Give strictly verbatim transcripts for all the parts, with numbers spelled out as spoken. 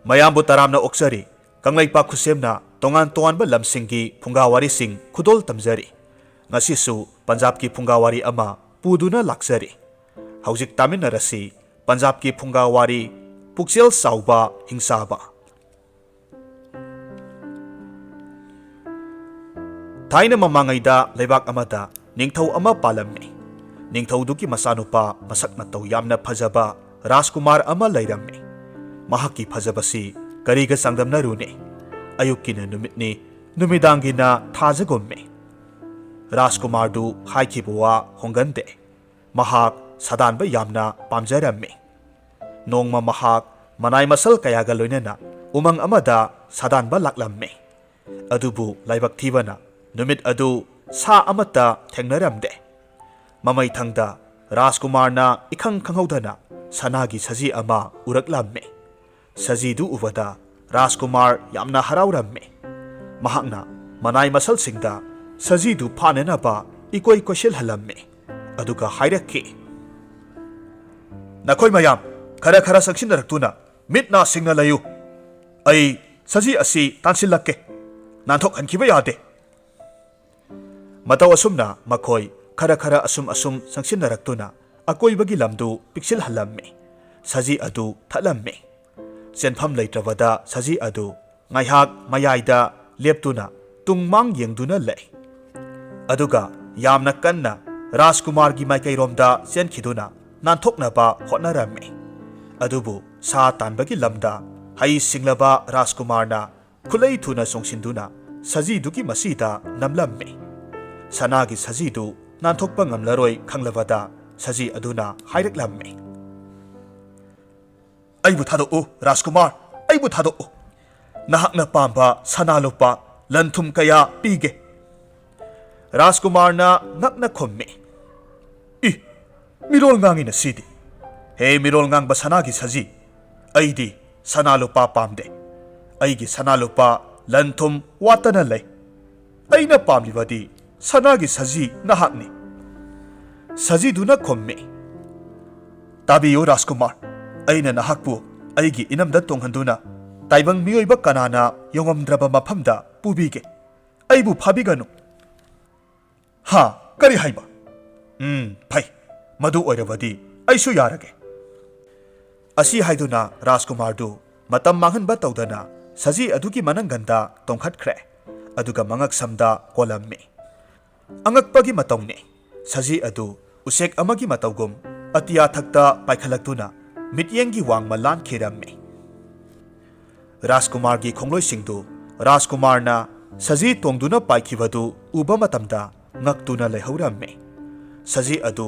ꯃꯌꯥꯝꯕꯨ ꯇꯔꯥꯝꯅ ꯑꯣꯛꯆꯔꯤ꯫ ꯀꯪꯂꯩꯄꯥꯛ ꯈꯨꯠꯁꯦꯝꯅ ꯇꯣꯉꯥꯟ ꯇꯣꯉꯥꯟꯕ ꯂꯝꯁꯤꯡꯒꯤ ꯐꯨꯡꯒꯥ ꯋꯥꯔꯤꯁꯤꯡ ꯈꯨꯗꯣꯜ ꯇꯝꯖꯔꯤ꯫ ꯉꯁꯤꯁꯨ ꯄꯟꯖꯥꯕꯀꯤ ꯐꯨꯡꯒꯥ ꯋꯥꯔꯤ ꯑꯃ ꯄꯨꯗꯨꯅ ꯂꯥꯛꯆꯔꯤ꯫ ꯍꯧꯖꯤꯛ ꯇꯥꯃꯤꯟꯅꯔꯁꯤ ꯄꯟꯖꯥꯕꯀꯤ ꯐꯨꯡꯒꯥ ꯋꯥꯔꯤ ꯄꯨꯛꯆꯦꯜ ꯆꯥꯎꯕ ꯍꯤꯡꯆꯥꯕ꯫ ꯊꯥꯏꯅ ꯃꯃꯥꯡꯉꯩꯗ ꯂꯩꯕꯥꯛ ꯑꯃꯗ ꯅꯤꯡꯊꯧ ꯑꯃ ꯄꯥꯜꯂꯝꯃꯤ꯫ ꯅꯤꯡꯊꯧꯗꯨꯒꯤ ꯃꯆꯥꯅꯨꯄꯥ ꯃꯁꯛ ꯃꯇꯧ ꯌꯥꯝꯅ ꯐꯖꯕ ꯔꯥꯖꯀꯨꯃꯥꯔ ꯑꯃ ꯂꯩꯔꯝꯃꯤ꯫ ꯃꯍꯥꯛꯀꯤ ꯐꯖꯕꯁꯤ ꯀꯔꯤꯒ ꯆꯥꯡꯗꯝꯅꯔꯨꯅꯤ? ꯑꯌꯨꯛꯀꯤꯅ ꯅꯨꯃꯤꯠꯅꯤ, ꯅꯨꯃꯤꯗꯥꯡꯒꯤꯅ ꯊꯥꯖꯒꯨꯝꯃꯤ꯫ ꯔꯥꯖꯀꯨꯃꯥꯔꯗꯨ ꯍꯥꯏꯈꯤꯕ ꯋꯥ ꯍꯣꯡꯒꯟꯗꯦ꯫ ꯃꯍꯥꯛ ꯁꯥꯗꯥꯟꯕ ꯌꯥꯝꯅ ꯄꯥꯝꯖꯔꯝꯃꯤ꯫ ꯅꯣꯡꯃ ꯃꯍꯥꯛ ꯃꯅꯥꯏ ꯃꯁꯜ ꯀꯌꯥꯒ ꯂꯣꯏꯅꯅ ꯎꯃꯪ ꯑꯃꯗ ꯁꯥꯗꯥꯟꯕ ꯂꯥꯛꯂꯝꯃꯤ꯫ ꯑꯗꯨꯕꯨ ꯂꯥꯏꯕꯛ ꯊꯤꯕꯅ ꯅꯨꯃꯤꯠ ꯑꯗꯨ ꯁꯥ ꯑꯃꯠꯇ ꯊꯦꯡꯅꯔꯝꯗꯦ꯫ ꯃꯃꯩꯊꯪꯗ ꯔꯥꯖꯀꯨꯃꯥꯔꯅ ꯏꯈꯪ ꯈꯪꯍꯧꯗꯅ ꯁꯅꯥꯒꯤ ꯁꯖꯤ ꯑꯃ ꯎꯔꯛꯂꯝꯃꯤ꯫ ꯁꯖꯤꯗꯨ ꯎꯕꯗ ꯔꯥꯖꯀꯨꯃꯥꯔ ꯌꯥꯝꯅ ꯍꯔꯥꯎꯔꯝꯃꯤ꯫ ꯃꯍꯥꯛꯅ ꯃꯅꯥꯏ ꯃꯁꯜꯁꯤꯡꯗ ꯁꯖꯤꯗꯨ ꯐꯥꯅꯅꯕ ꯏꯀꯣꯏ ꯀꯣꯏꯁꯤꯜꯍꯜꯂꯝꯃꯤ꯫ ꯑꯗꯨꯒ ꯍꯥꯏꯔꯛꯈꯤ, "ꯅꯈꯣꯏ ꯃꯌꯥꯝ ꯈꯔ ꯈꯔ ꯆꯪꯁꯤꯟꯅꯔꯛꯇꯨꯅ ꯃꯤꯠ ꯅꯥ ꯁꯤꯡꯅ ꯂꯩꯌꯨ꯫ ꯑꯩ ꯁꯖꯤ ꯑꯁꯤ ꯇꯥꯟꯁꯤꯜꯂꯛꯀꯦ꯫ ꯅꯥꯟꯊꯣꯛꯍꯟꯈꯤꯕ ꯌꯥꯗꯦ꯫" ꯃꯇꯧ ꯑꯁꯨꯝꯅ ꯃꯈꯣꯏ ꯈꯔ ꯈꯔ ꯑꯁꯨꯝ ꯑꯁꯨꯝ ꯆꯪꯁꯤꯟꯅꯔꯛꯇꯨꯅ ꯑꯀꯣꯏꯕꯒꯤ ꯂꯝꯗꯨ ꯄꯤꯛꯁꯤꯜꯍꯜꯂꯝꯃꯤ꯫ ꯁꯖꯤ ꯑꯗꯨ ꯊꯠꯂꯝꯃꯤ꯫ ꯆꯦꯟꯐꯝ ꯂꯩꯇ꯭ꯔꯕꯗ ꯁꯖꯤ ꯑꯗꯨ ꯉꯥꯏꯍꯥꯛ ꯃꯌꯥꯏꯗ ꯂꯦꯞꯇꯨꯅ ꯇꯨꯡ ꯃꯥꯡ ꯌꯦꯡꯗꯨꯅ ꯂꯩ꯫ ꯑꯗꯨꯒ ꯌꯥꯝꯅ ꯀꯟꯅ ꯔꯥꯖꯀꯨꯃꯥꯔꯒꯤ ꯃꯥꯏꯀꯩꯔꯣꯝꯗ ꯆꯦꯟꯈꯤꯗꯨꯅ ꯅꯥꯟꯊꯣꯛꯅꯕ ꯍꯣꯠꯅꯔꯝꯃꯤ꯫ ꯑꯗꯨꯕꯨ ꯁꯥ ꯇꯥꯟꯕꯒꯤ ꯂꯝꯗ ꯍꯩ ꯁꯤꯡꯂꯕ ꯔꯥꯖꯀꯨꯃꯥꯔꯅ ꯈꯨꯠꯂꯩ ꯊꯨꯅ ꯆꯣꯡꯁꯤꯟꯗꯨꯅ ꯁꯖꯤꯗꯨꯒꯤ ꯃꯁꯤꯗ ꯅꯝꯂꯝꯃꯤ꯫ ꯁꯅꯥꯒꯤ ꯁꯖꯤꯗꯨ ꯅꯥꯟꯊꯣꯛꯄ ꯉꯝꯂꯔꯣꯏ ꯈꯪꯂꯕꯗ ꯁꯖꯤ ꯑꯗꯨꯅ ꯍꯥꯏꯔꯛꯂꯝꯃꯤ, "ꯑꯩꯕꯨ ꯊꯥꯗꯣꯛꯎ, ꯔꯥꯖꯀꯨꯃꯥꯔ, ꯑꯩꯕꯨ ꯊꯥꯗꯣꯛꯎ꯫ ꯅꯍꯥꯛꯅ ꯄꯥꯝꯕ ꯁꯅꯥ ꯂꯨꯄꯥ ꯂꯟ ꯊꯨꯝ ꯀꯌꯥ ꯄꯤꯒꯦ꯫" ꯔꯥꯖꯀꯨꯃꯥꯔꯅ ꯉꯛꯅ ꯈꯨꯝꯃꯤ, "ꯏ, ꯃꯤꯔꯣꯜ ꯉꯥꯡꯉꯤꯅ ꯁꯤꯗꯤ꯫ ꯍꯦ ꯃꯤꯔꯣꯜ ꯉꯥꯡꯕ ꯁꯅꯥꯒꯤ ꯁꯖꯤ, ꯑꯩꯗꯤ ꯁꯅꯥ ꯂꯨꯄꯥ ꯄꯥꯝꯗꯦ꯫ ꯑꯩꯒꯤ ꯁꯅꯥ ꯂꯨꯄꯥ ꯂꯟ ꯊꯨꯝ ꯋꯥꯠꯇꯅ ꯂꯩ꯫ ꯑꯩꯅ ꯄꯥꯝꯂꯤꯕꯗꯤ ꯁꯅꯥꯒꯤ ꯁꯖꯤ ꯅꯍꯥꯛꯅꯤ꯫" ꯁꯖꯤꯗꯨꯅ ꯈꯨꯝꯃꯤ, "ꯇꯥꯕꯤꯌꯨ ꯔꯥꯖꯀꯨꯃꯥꯔ, ꯑꯩꯅ ꯅꯍꯥꯛꯄꯨ ꯑꯩꯒꯤ ꯏꯅꯝꯗ ꯇꯣꯡꯍꯟꯗꯨꯅ ꯇꯥꯏꯕꯪ ꯃꯤꯑꯣꯏꯕ ꯀꯅꯥꯅ ꯌꯧꯉꯝꯗ꯭ꯔꯕ ꯃꯐꯝꯗ ꯄꯨꯕꯤꯒꯦ꯫ ꯑꯩꯕꯨ ꯐꯥꯕꯤꯒꯅꯨ꯫ ꯍꯥ? ꯀꯔꯤ ꯍꯥꯏꯕ? ꯎꯝ, ꯐꯩ꯫ ꯃꯗꯨ ꯑꯣꯏꯔꯕꯗꯤ ꯑꯩꯁꯨ ꯌꯥꯔꯒꯦ꯫ ꯑꯁꯤ ꯍꯥꯏꯗꯨꯅ ꯔꯥꯖꯀꯨꯃꯥꯔꯗꯨ ꯃꯇꯝ ꯃꯥꯡꯍꯟꯕ ꯇꯧꯗꯅ ꯁꯖꯤ ꯑꯗꯨꯒꯤ ꯃꯅꯪꯒꯟꯗ ꯇꯣꯡꯈꯠꯈ꯭ꯔꯦ꯫ ꯑꯗꯨꯒ ꯃꯉꯛꯁꯝꯗ ꯀꯣꯜꯂꯝꯃꯤ꯫ ꯑꯉꯛꯄꯒꯤ ꯃꯇꯧꯅꯤ꯫ ꯁꯖꯤ ꯑꯗꯨ ꯎꯆꯦꯛ ꯑꯃꯒꯤ ꯃꯇꯧꯒꯨꯝ ꯑꯇꯤꯌꯥ ꯊꯛꯇ ꯄꯥꯏꯈꯠꯂꯛꯇꯨꯅ ꯃꯤꯠꯌꯦꯡꯒꯤ ꯋꯥꯡꯃ ꯂꯥꯟꯈꯤꯔꯝꯃꯤ꯫ ꯔꯥꯖꯀꯨꯃꯥꯔꯒꯤ ꯈꯣꯡꯂꯣꯏꯁꯤꯡꯗꯨ ꯔꯥꯖꯀꯨꯃꯥꯔꯅ ꯁꯖꯤ ꯇꯣꯡꯗꯨꯅ ꯄꯥꯏꯈꯤꯕꯗꯨ ꯎꯕ ꯃꯇꯝꯗ ꯉꯛꯇꯨꯅ ꯂꯩꯍꯧꯔꯝꯃꯤ꯫ ꯁꯖꯤ ꯑꯗꯨ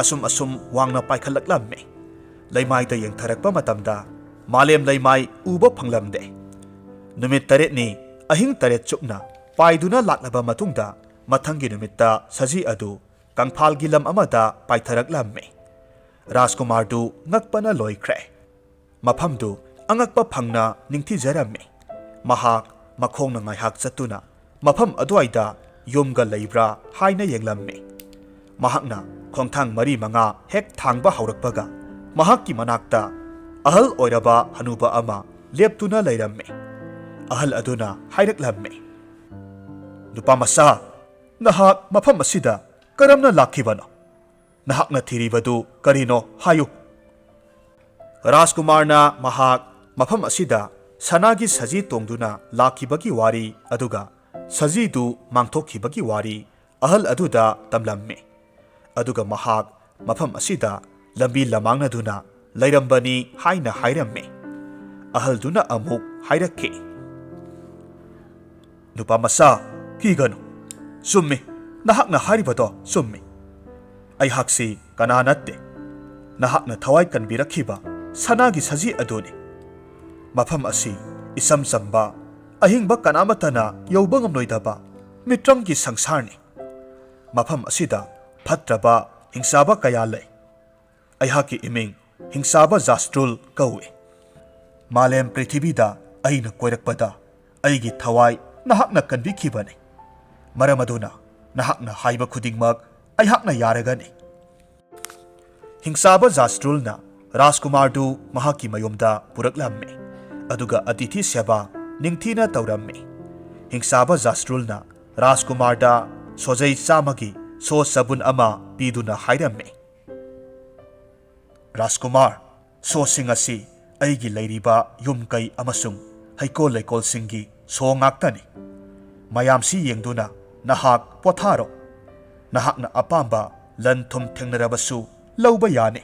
ꯑꯁꯨꯝ ꯑꯁꯨꯝ ꯋꯥꯡꯅ ꯄꯥꯏꯈꯠꯂꯛꯂꯝꯃꯤ꯫ ꯂꯩꯃꯥꯏꯗ ꯌꯦꯡꯊꯔꯛꯄ ꯃꯇꯝꯗ ꯃꯥꯂꯦꯝ ꯂꯩꯃꯥꯏ ꯎꯕ ꯐꯪꯂꯝꯗꯦ꯫ ꯅꯨꯃꯤꯠ ꯇꯔꯦꯠꯅꯤ ꯑꯍꯤꯡ ꯇꯔꯦꯠ ꯆꯨꯞꯅ ꯄꯥꯏꯗꯨꯅ ꯂꯥꯛꯂꯕ ꯃꯇꯨꯡꯗ ꯃꯊꯪꯒꯤ ꯅꯨꯃꯤꯠꯇ ꯁꯖꯤ ꯑꯗꯨ ꯀꯪꯐꯥꯜꯒꯤ ꯂꯝ ꯑꯃꯗ ꯄꯥꯏꯊꯔꯛꯂꯝꯃꯤ꯫ ꯔꯥꯖꯀꯨꯃꯥꯔꯗꯨ ꯉꯛꯄꯅ ꯂꯣꯏꯈ꯭ꯔꯦ꯫ ꯃꯐꯝꯗꯨ ꯑꯉꯛꯄ ꯐꯪꯅ ꯅꯤꯡꯊꯤꯖꯔꯝꯃꯤ꯫ ꯃꯍꯥꯛ ꯃꯈꯣꯡꯅ ꯉꯥꯏꯍꯥꯛ ꯆꯠꯇꯨꯅ ꯃꯐꯝ ꯑꯗꯨꯋꯥꯏꯗ ꯌꯨꯝꯒ ꯂꯩꯕ꯭ꯔꯥ ꯍꯥꯏꯅ ꯌꯦꯡꯂꯝꯃꯤ꯫ ꯃꯍꯥꯛꯅ ꯈꯣꯡꯊꯥꯡ ꯃꯔꯤ ꯃꯉꯥ ꯍꯦꯛ ꯊꯥꯡꯕ ꯍꯧꯔꯛꯄꯒ ꯃꯍꯥꯛꯀꯤ ꯃꯅꯥꯛꯇ ꯑꯍꯜ ꯑꯣꯏꯔꯕ ꯍꯅꯨꯕ ꯑꯃ ꯂꯦꯞꯇꯨꯅ ꯂꯩꯔꯝꯃꯤ꯫ ꯑꯍꯜ ꯑꯗꯨꯅ ꯍꯥꯏꯔꯛꯂꯝꯃꯤ, "ꯅꯨꯄꯥ ꯃꯆꯥ, ꯅꯍꯥꯛ ꯃꯐꯝ ꯑꯁꯤꯗ ꯀꯔꯝꯅ ꯂꯥꯛꯈꯤꯕꯅꯣ? ꯅꯍꯥꯛꯅ ꯊꯤꯔꯤꯕꯗꯨ ꯀꯔꯤꯅꯣ ꯍꯥꯏꯌꯨ꯫" ꯔꯥꯖꯀꯨꯃꯥꯔꯅ ꯃꯍꯥꯛ ꯃꯐꯝ ꯑꯁꯤꯗ ꯁꯅꯥꯒꯤ ꯁꯖꯤ ꯇꯣꯡꯗꯨꯅ ꯂꯥꯛꯈꯤꯕꯒꯤ ꯋꯥꯔꯤ, ꯑꯗꯨꯒ ꯁꯖꯤꯗꯨ ꯃꯥꯡꯊꯣꯛꯈꯤꯕꯒꯤ ꯋꯥꯔꯤ ꯑꯍꯜ ꯑꯗꯨꯗ ꯇꯝꯂꯝꯃꯤ꯫ ꯑꯗꯨꯒ ꯃꯍꯥꯛ ꯃꯐꯝ ꯑꯁꯤꯗ ꯂꯝꯕꯤ ꯂꯃꯥꯡꯅꯗꯨꯅ ꯂꯩꯔꯝꯕꯅꯤ ꯍꯥꯏꯅ ꯍꯥꯏꯔꯝꯃꯤ꯫ ꯑꯍꯜꯗꯨꯅ ꯑꯃꯨꯛ ꯍꯥꯏꯔꯛꯈꯤ, "ꯅꯨꯄꯥ ꯃꯆꯥ, ꯀꯤꯒꯅꯨ꯫ ꯆꯨꯝꯃꯤ, ꯅꯍꯥꯛꯅ ꯍꯥꯏꯔꯤꯕꯗꯣ ꯆꯨꯝꯃꯤ꯫ ꯑꯩꯍꯥꯛꯁꯤ ꯀꯅꯥ ꯅꯠꯇꯦ꯫ ꯅꯍꯥꯛꯅ ꯊꯋꯥꯏ ꯀꯟꯕꯤꯔꯛꯈꯤꯕ ꯁꯅꯥꯒꯤ ꯁꯖꯤ ꯑꯗꯨꯅꯤ꯫ ꯃꯐꯝ ꯑꯁꯤ ꯏꯆꯝ ꯆꯝꯕ, ꯑꯍꯤꯡꯕ ꯀꯅꯥꯃꯠꯇꯅ ꯌꯧꯕ ꯉꯝꯂꯣꯏꯗꯕ ꯃꯤꯇ꯭ꯔꯪꯒꯤ ꯁꯪꯁꯥꯔꯅꯤ꯫ ꯃꯐꯝ ꯑꯁꯤꯗ ꯐꯠꯇ꯭ꯔꯕ ꯍꯤꯡꯆꯥꯕ ꯀꯌꯥ ꯂꯩ꯫ ꯑꯩꯍꯥꯛꯀꯤ ꯏꯃꯤꯡ ꯍꯤꯡꯆꯥꯕ ꯖꯥꯁꯇ꯭ꯔꯨꯜ ꯀꯧꯏ꯫ ꯃꯥꯂꯦꯝ ꯄ꯭ꯔꯤꯊꯤꯕꯤꯗ ꯑꯩꯅ ꯀꯣꯏꯔꯛꯄꯗ ꯑꯩꯒꯤ ꯊꯋꯥꯏ ꯅꯍꯥꯛꯅ ꯀꯟꯕꯤꯈꯤꯕꯅꯤ꯫ ꯃꯔꯝ ꯑꯗꯨꯅ ꯅꯍꯥꯛꯅ ꯍꯥꯏꯕ ꯈꯨꯗꯤꯡꯃꯛ ꯑꯩꯍꯥꯛꯅ ꯌꯥꯔꯒꯅꯤ꯫" ꯍꯤꯡꯆꯥꯕ ꯖꯥꯁꯇ꯭ꯔꯨꯜꯅ ꯔꯥꯖꯀꯨꯃꯥꯔꯗꯨ ꯃꯍꯥꯛꯀꯤ ꯃꯌꯨꯝꯗ ꯄꯨꯔꯛꯂꯝꯃꯤ꯫ ꯑꯗꯨꯒ ꯑꯇꯤꯊꯤ ꯁꯦꯕꯥ ꯅꯤꯡꯊꯤꯅ ꯇꯧꯔꯝꯃꯤ꯫ ꯍꯤꯡꯆꯥꯕ ꯖꯥꯁ꯭ꯔꯨꯜꯅ ꯔꯥꯖꯀꯨꯃꯥꯔꯗ ꯁꯣꯖꯩ ꯆꯥꯝꯃꯒꯤ ꯁꯣ ꯆꯕꯨꯟ ꯑꯃ ꯄꯤꯗꯨꯅ ꯍꯥꯏꯔꯝꯃꯤ, "ꯔꯥꯖꯀꯨꯃꯥꯔ, ꯁꯣꯁꯤꯡ ꯑꯁꯤ ꯑꯩꯒꯤ ꯂꯩꯔꯤꯕ ꯌꯨꯝ ꯀꯩ ꯑꯃꯁꯨꯡ ꯍꯩꯀꯣꯜ ꯂꯩꯀꯣꯜꯁꯤꯡꯒꯤ ꯁꯣ ꯉꯥꯛꯇꯅꯤ꯫ ꯃꯌꯥꯝꯁꯤ ꯌꯦꯡꯗꯨꯅ ꯅꯍꯥꯛ ꯄꯣꯊꯥꯔꯣ꯫ ꯅꯍꯥꯛꯅ ꯑꯄꯥꯝꯕ ꯂꯟ ꯊꯨꯝ ꯊꯦꯡꯅꯔꯕꯁꯨ ꯂꯧꯕ ꯌꯥꯅꯤ"꯫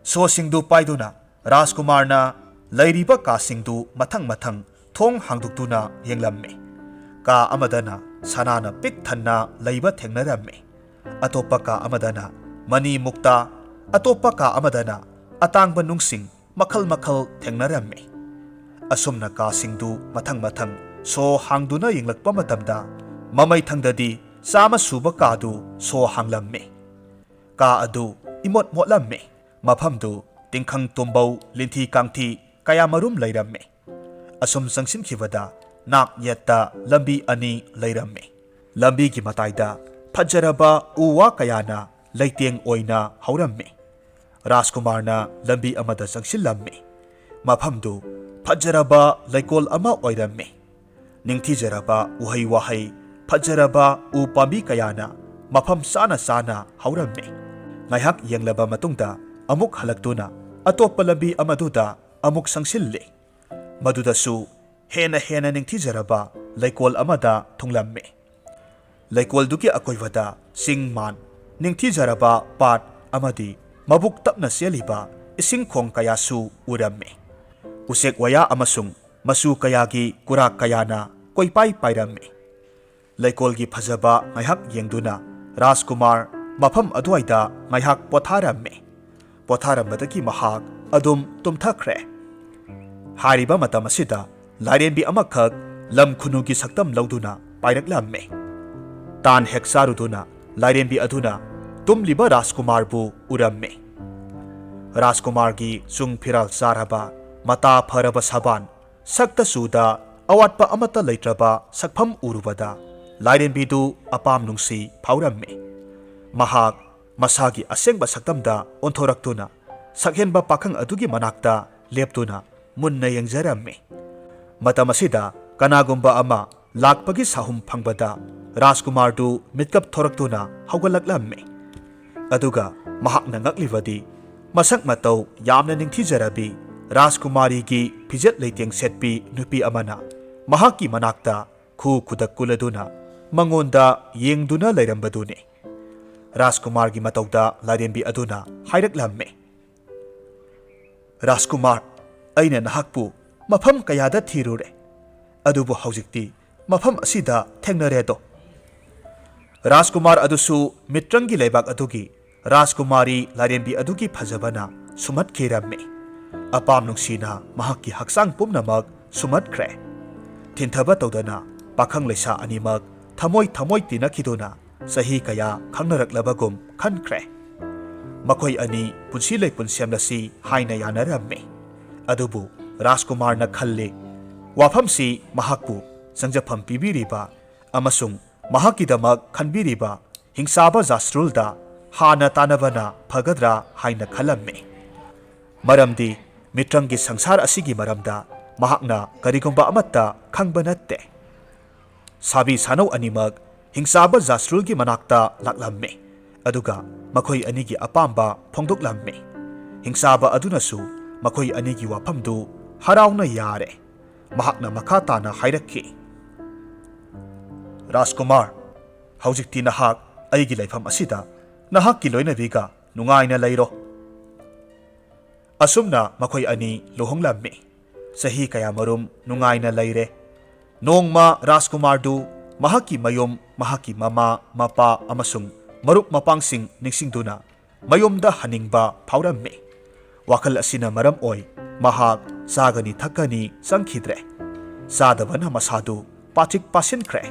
ꯁꯣꯁꯤꯡꯗꯨ ꯄꯥꯏꯗꯨꯅ ꯔꯥꯖꯀꯨꯃꯥꯔꯅ ꯂꯩꯔꯤꯕ ꯀꯥꯁꯤꯡꯗꯨ ꯃꯊꯪ ꯃꯊꯪ ꯊꯣꯡ ꯍꯥꯡꯗꯣꯛꯇꯨꯅ ꯌꯦꯡꯂꯝꯃꯤ꯫ ꯀꯥ ꯑꯃꯗꯅ ꯁꯅꯥꯅ ꯄꯤꯛ ꯊꯟꯅ ꯂꯩꯕ ꯊꯦꯡꯅꯔꯝꯃꯤ꯫ ꯑꯇꯣꯞꯄ ꯀꯥ ꯑꯃꯗꯅ ꯃꯅꯤ ꯃꯨꯛꯇꯥ, ꯑꯇꯣꯞꯄ ꯀꯥ ꯑꯃꯗꯅ ꯑꯇꯥꯡꯕ ꯅꯨꯡꯁꯤꯡ ꯃꯈꯜ ꯃꯈꯜ ꯊꯦꯡꯅꯔꯝꯃꯤ꯫ ꯑꯁꯨꯝꯅ ꯀꯥꯁꯤꯡꯗꯨ ꯃꯊꯪ ꯃꯊꯪ ꯁꯣ ꯍꯥꯡꯗꯨꯅ ꯌꯦꯡꯂꯛꯄ ꯃꯇꯝꯗ, ꯃꯃꯩꯊꯪꯗꯗꯤ ꯆꯥꯝꯃ ꯁꯨꯕ ꯀꯥꯗꯨ ꯁꯣ ꯍꯥꯡꯂꯝꯃꯤ꯫ ꯀꯥ ꯑꯗꯨ ꯏꯃꯣꯠ ꯃꯣꯠꯂꯝꯃꯤ꯫ ꯃꯐꯝꯗꯨ ꯇꯤꯡꯈꯪ ꯇꯨꯝꯕꯧ, ꯂꯤꯟꯊꯤ ꯀꯥꯡꯊꯤ ꯀꯌꯥꯃꯔꯨꯝ ꯂꯩꯔꯝꯃꯤ꯫ ꯑꯁꯨꯝ ꯆꯪꯁꯤꯟꯈꯤꯕꯗ ꯅꯥꯛ ꯌꯦꯠꯇ ꯂꯝꯕꯤ ꯑꯅꯤ ꯂꯩꯔꯝꯃꯤ꯫ ꯂꯝꯕꯤꯒꯤ ꯃꯇꯥꯏꯗ ꯐꯖꯔꯕ ꯎ ꯋꯥ ꯀꯌꯥꯅ ꯂꯩꯇꯦꯡ ꯑꯣꯏꯅ ꯍꯧꯔꯝꯃꯤ꯫ ꯔꯥꯖꯀꯨꯃꯥꯔꯅ ꯂꯝꯕꯤ ꯑꯃꯗ ꯆꯪꯁꯤꯜꯂꯝꯃꯤ꯫ ꯃꯐꯝꯗꯨ ꯐꯖꯔꯕ ꯂꯩꯀꯣꯜ ꯑꯃ ꯑꯣꯏꯔꯝꯃꯤ꯫ ꯅꯤꯡꯊꯤꯖꯔꯕ ꯎꯍꯩ ꯋꯥꯍꯩ, ꯐꯖꯔꯕ ꯎ ꯄꯥꯝꯕꯤ ꯀꯌꯥꯅ ꯃꯐꯝ ꯆꯥꯅ ꯆꯥꯅ ꯍꯧꯔꯝꯃꯤ꯫ ꯉꯥꯏꯍꯥꯛ ꯌꯦꯡꯂꯕ ꯃꯇꯨꯡꯗ ꯑꯃꯨꯛ ꯍꯜꯂꯛꯇꯨꯅ ꯑꯇꯣꯞꯄ ꯂꯝꯕꯤ ꯑꯃꯗꯨꯗ ꯑꯃꯨꯛ ꯆꯪꯁꯤꯜꯂꯤ꯫ ꯃꯗꯨꯗꯁꯨ ꯍꯦꯟꯅ ꯍꯦꯟꯅ ꯅꯤꯡꯊꯤꯖꯔꯕ ꯂꯩꯀꯣꯜ ꯑꯃꯗ ꯊꯨꯡꯂꯝꯃꯤ꯫ ꯂꯩꯀꯣꯜꯗꯨꯒꯤ ꯑꯀꯣꯏꯕꯗ ꯆꯤꯡ ꯃꯥꯟ, ꯅꯤꯡꯊꯤꯖꯔꯕ ꯄꯥꯠ ꯑꯃꯗꯤ ꯃꯕꯨꯛ ꯇꯞꯅ ꯆꯦꯜꯂꯤꯕ ꯏꯁꯤꯡ ꯈꯣꯡ ꯀꯌꯥꯁꯨ ꯎꯔꯝꯃꯤ꯫ ꯎꯆꯦꯛ ꯋꯥꯌꯥ ꯑꯃꯁꯨꯡ ꯃꯆꯨ ꯀꯌꯥꯒꯤ ꯀꯨꯔꯥꯛ ꯀꯌꯥꯅ ꯀꯣꯏꯄꯥꯏ ꯄꯥꯏꯔꯝꯃꯤ꯫ ꯂꯩꯀꯣꯜꯒꯤ ꯐꯖꯕ ꯉꯥꯏꯍꯥꯛ ꯌꯦꯡꯗꯨꯅ ꯔꯥꯖꯀꯨꯃꯥꯔ ꯃꯐꯝ ꯑꯗꯨꯋꯥꯏꯗ ꯉꯥꯏꯍꯥꯛ ꯄꯣꯊꯥꯔꯝꯃꯤ꯫ ꯄꯣꯊꯥꯔꯝꯕꯗꯒꯤ ꯃꯍꯥꯛ ꯑꯗꯨꯝ ꯇꯨꯝꯊꯈ꯭ꯔꯦ꯫ ꯍꯥꯏꯔꯤꯕ ꯃꯇꯝ ꯑꯁꯤꯗ ꯂꯥꯏꯔꯦꯝꯕꯤ ꯑꯃꯈꯛ ꯂꯝ ꯈꯨꯅꯨꯒꯤ ꯁꯛꯇꯝ ꯂꯧꯗꯨꯅ ꯄꯥꯏꯔꯛꯂꯝꯃꯤ꯫ ꯇꯥꯟ ꯍꯦꯛ ꯆꯥꯔꯨꯗꯨꯅ ꯂꯥꯏꯔꯦꯝꯕꯤ ꯑꯗꯨꯅ ꯇꯨꯝꯂꯤꯕ ꯔꯥꯖꯀꯨꯃꯥꯔꯕꯨ ꯎꯔꯝꯃꯤ꯫ ꯔꯥꯖꯀꯨꯃꯥꯔꯒꯤ ꯆꯨꯡ ꯐꯤꯔꯥꯜ ꯆꯥꯔꯕ, ꯃꯇꯥ ꯐꯔꯕ ꯁꯕꯥꯟ, ꯁꯛꯇ ꯆꯨꯗ ꯑꯋꯥꯠꯄ ꯑꯃꯠꯇ ꯂꯩꯇ꯭ꯔꯕ ꯁꯛꯐꯝ ꯎꯔꯨꯕꯗ ꯂꯥꯏꯔꯦꯝꯕꯤꯗꯨ ꯑꯄꯥꯝ ꯅꯨꯡꯁꯤ ꯐꯥꯎꯔꯝꯃꯤ꯫ ꯃꯍꯥꯛ ꯃꯁꯥꯒꯤ ꯑꯁꯦꯡꯕ ꯁꯛꯇꯝꯗ ꯑꯣꯟꯊꯣꯔꯛꯇꯨꯅ ꯁꯛꯍꯦꯟꯕ ꯄꯥꯈꯪ ꯑꯗꯨꯒꯤ ꯃꯅꯥꯛꯇ ꯂꯦꯞꯇꯨꯅ ꯃꯨꯟꯅ ꯌꯦꯡꯖꯔꯝꯃꯤ꯫ ꯃꯇꯝ ꯑꯁꯤꯗ ꯀꯅꯥꯒꯨꯝꯕ ꯑꯃ ꯂꯥꯛꯄꯒꯤ ꯁꯥꯍꯨꯝ ꯐꯪꯕꯗ ꯔꯥꯖꯀꯨꯃꯥꯔꯗꯨ ꯃꯤꯠꯀꯞ ꯊꯣꯔꯛꯇꯨꯅ ꯍꯧꯒꯠꯂꯛꯂꯝꯃꯤ꯫ ꯑꯗꯨꯒ ꯃꯍꯥꯛꯅ ꯉꯛꯂꯤꯕꯗꯤ ꯃꯁꯛ ꯃꯇꯧ ꯌꯥꯝꯅ ꯅꯤꯡꯊꯤꯖꯔꯕꯤ ꯔꯥꯖꯀꯨꯃꯥꯔꯤꯒꯤ ꯐꯤꯖꯦꯠ ꯂꯩꯇꯦꯡ ꯁꯦꯠꯄꯤ ꯅꯨꯄꯤ ꯑꯃꯅ ꯃꯍꯥꯛꯀꯤ ꯃꯅꯥꯛꯇ ꯈꯨ ꯈꯨꯗꯛ ꯀꯨꯜꯂꯗꯨꯅ ꯃꯉꯣꯟꯗ ꯌꯦꯡꯗꯨꯅ ꯂꯩꯔꯝꯕꯗꯨꯅꯤ꯫ ꯔꯥꯖꯀꯨꯃꯥꯔꯒꯤ ꯃꯇꯧꯗ ꯂꯥꯏꯔꯦꯝꯕꯤ ꯑꯗꯨꯅ ꯍꯥꯏꯔꯛꯂꯝꯃꯤ, "ꯔꯥꯖꯀꯨꯃꯥꯔ, ꯑꯩꯅ ꯅꯍꯥꯛꯄꯨ ꯃꯐꯝ ꯀꯌꯥꯗ ꯊꯤꯔꯨꯔꯦ, ꯑꯗꯨꯕꯨ ꯍꯧꯖꯤꯛꯇꯤ ꯃꯐꯝ ꯑꯁꯤꯗ ꯊꯦꯡꯅꯔꯦꯗꯣ꯫" ꯔꯥꯖꯀꯨꯃꯥꯔ ꯑꯗꯨꯁꯨ ꯃꯤꯇ꯭ꯔꯪꯒꯤ ꯂꯩꯕꯥꯛ ꯑꯗꯨꯒꯤ ꯔꯥꯖꯀꯨꯃꯥꯔꯤ ꯂꯥꯏꯔꯦꯝꯕꯤ ꯑꯗꯨꯒꯤ ꯐꯖꯕꯅ ꯁꯨꯝꯍꯠꯈꯤꯔꯝꯃꯤ꯫ ꯑꯄꯥꯝ ꯅꯨꯡꯁꯤꯅ ꯃꯍꯥꯛꯀꯤ ꯍꯛꯆꯥꯡ ꯄꯨꯝꯅꯃꯛ ꯁꯨꯝꯍꯠꯈ꯭ꯔꯦ꯫ ꯊꯤꯟꯊꯕ ꯇꯧꯗꯅ ꯄꯥꯈꯪ ꯂꯩꯁꯥ ꯑꯅꯤꯃꯛ ꯊꯃꯣꯏ ꯊꯃꯣꯏ ꯇꯤꯟꯅꯈꯤꯗꯨꯅ ꯆꯍꯤ ꯀꯌꯥ ꯈꯪꯅꯔꯛꯂꯕꯒꯨꯝ ꯈꯟꯈ꯭ꯔꯦ꯫ ꯃꯈꯣꯏ ꯑꯅꯤ ꯄꯨꯟꯁꯤ ꯂꯩꯄꯨꯟ ꯁꯦꯝꯂꯁꯤ ꯍꯥꯏꯅ ꯌꯥꯅꯔꯝꯃꯤ꯫ ꯑꯗꯨꯕꯨ ꯔꯥꯖꯀꯨꯃꯥꯔꯅ ꯈꯜꯂꯤ, ꯋꯥꯐꯝꯁꯤ ꯃꯍꯥꯛꯄꯨ ꯆꯪꯖꯐꯝ ꯄꯤꯕꯤꯔꯤꯕ ꯑꯃꯁꯨꯡ ꯃꯍꯥꯛꯀꯤꯗꯃꯛ ꯈꯟꯕꯤꯔꯤꯕ ꯍꯤꯡꯆꯥꯕ ꯖꯥꯁ꯭ꯔꯨꯜꯗ ꯍꯥꯟꯅ ꯇꯥꯟꯅꯕꯅ ꯐꯒꯗ꯭ꯔꯥ ꯍꯥꯏꯅ ꯈꯜꯂꯝꯃꯤ꯫ ꯃꯔꯝꯗꯤ ꯃꯤꯇ꯭ꯔꯪꯒꯤ ꯁꯪꯁꯥꯔ ꯑꯁꯤꯒꯤ ꯃꯔꯝꯗ ꯃꯍꯥꯛꯅ ꯀꯔꯤꯒꯨꯝꯕ ꯑꯃꯠꯇ ꯈꯪꯕ ꯅꯠꯇꯦ꯫ ꯁꯥꯕꯤ ꯁꯥꯅꯧ ꯑꯅꯤꯃꯛ ꯍꯤꯡꯆꯥꯕ ꯖꯥꯁ꯭ꯔꯨꯜꯒꯤ ꯃꯅꯥꯛꯇ ꯂꯥꯛꯂꯝꯃꯤ, ꯑꯗꯨꯒ ꯃꯈꯣꯏ ꯑꯅꯤꯒꯤ ꯑꯄꯥꯝꯕ ꯐꯣꯡꯗꯣꯛꯂꯝꯃꯤ꯫ ꯍꯤꯡꯆꯥꯕ ꯑꯗꯨꯅꯁꯨ ꯃꯈꯣꯏ ꯑꯅꯤꯒꯤ ꯋꯥꯐꯝꯗꯨ ꯍꯔꯥꯎꯅ ꯌꯥꯔꯦ꯫ ꯃꯍꯥꯛꯅ ꯃꯈꯥ ꯇꯥꯅ ꯍꯥꯏꯔꯛꯈꯤ, "ꯔꯥꯖꯀꯨꯃꯥꯔ, ꯍꯧꯖꯤꯛꯇꯤ ꯅꯍꯥꯛ ꯑꯩꯒꯤ ꯂꯩꯐꯝ ꯑꯁꯤꯗ ꯅꯍꯥꯛꯀꯤ ꯂꯣꯏꯅꯕꯤꯒ ꯅꯨꯡꯉꯥꯏꯅ ꯂꯩꯔꯣ꯫" ꯑꯁꯨꯝꯅ ꯃꯈꯣꯏ ꯑꯅꯤ ꯂꯨꯍꯣꯡꯂꯝꯃꯤ꯫ ꯆꯍꯤ ꯀꯌꯥꯃꯔꯨꯝ ꯅꯨꯡꯉꯥꯏꯅ ꯂꯩꯔꯦ꯫ ꯅꯣꯡꯃ ꯔꯥꯖꯀꯨꯃꯥꯔꯗꯨ ꯃꯍꯥꯛꯀꯤ ꯃꯌꯨꯝ, ꯃꯍꯥꯛꯀꯤ ꯃꯃꯥ, ꯃꯄꯥ ꯑꯃꯁꯨꯡ ꯃꯔꯨꯞ ꯃꯄꯥꯡꯁꯤꯡ ꯅꯤꯡꯁꯤꯡꯗꯨꯅ ꯃꯌꯨꯝꯗ ꯍꯟꯅꯤꯡꯕ ꯐꯥꯎꯔꯝꯃꯤ꯫ ꯋꯥꯈꯜ ꯑꯁꯤꯅ ꯃꯔꯝ ꯑꯣꯏ ꯃꯍꯥꯛ ꯆꯥꯒꯅꯤ ꯊꯛꯀꯅꯤ ꯆꯪꯈꯤꯗ꯭ꯔꯦ꯫ ꯆꯥꯗꯕꯅ ꯃꯁꯥꯗꯨ ꯄꯥꯆꯤꯛ ꯄꯥꯁꯤꯟꯈ꯭ꯔꯦ꯫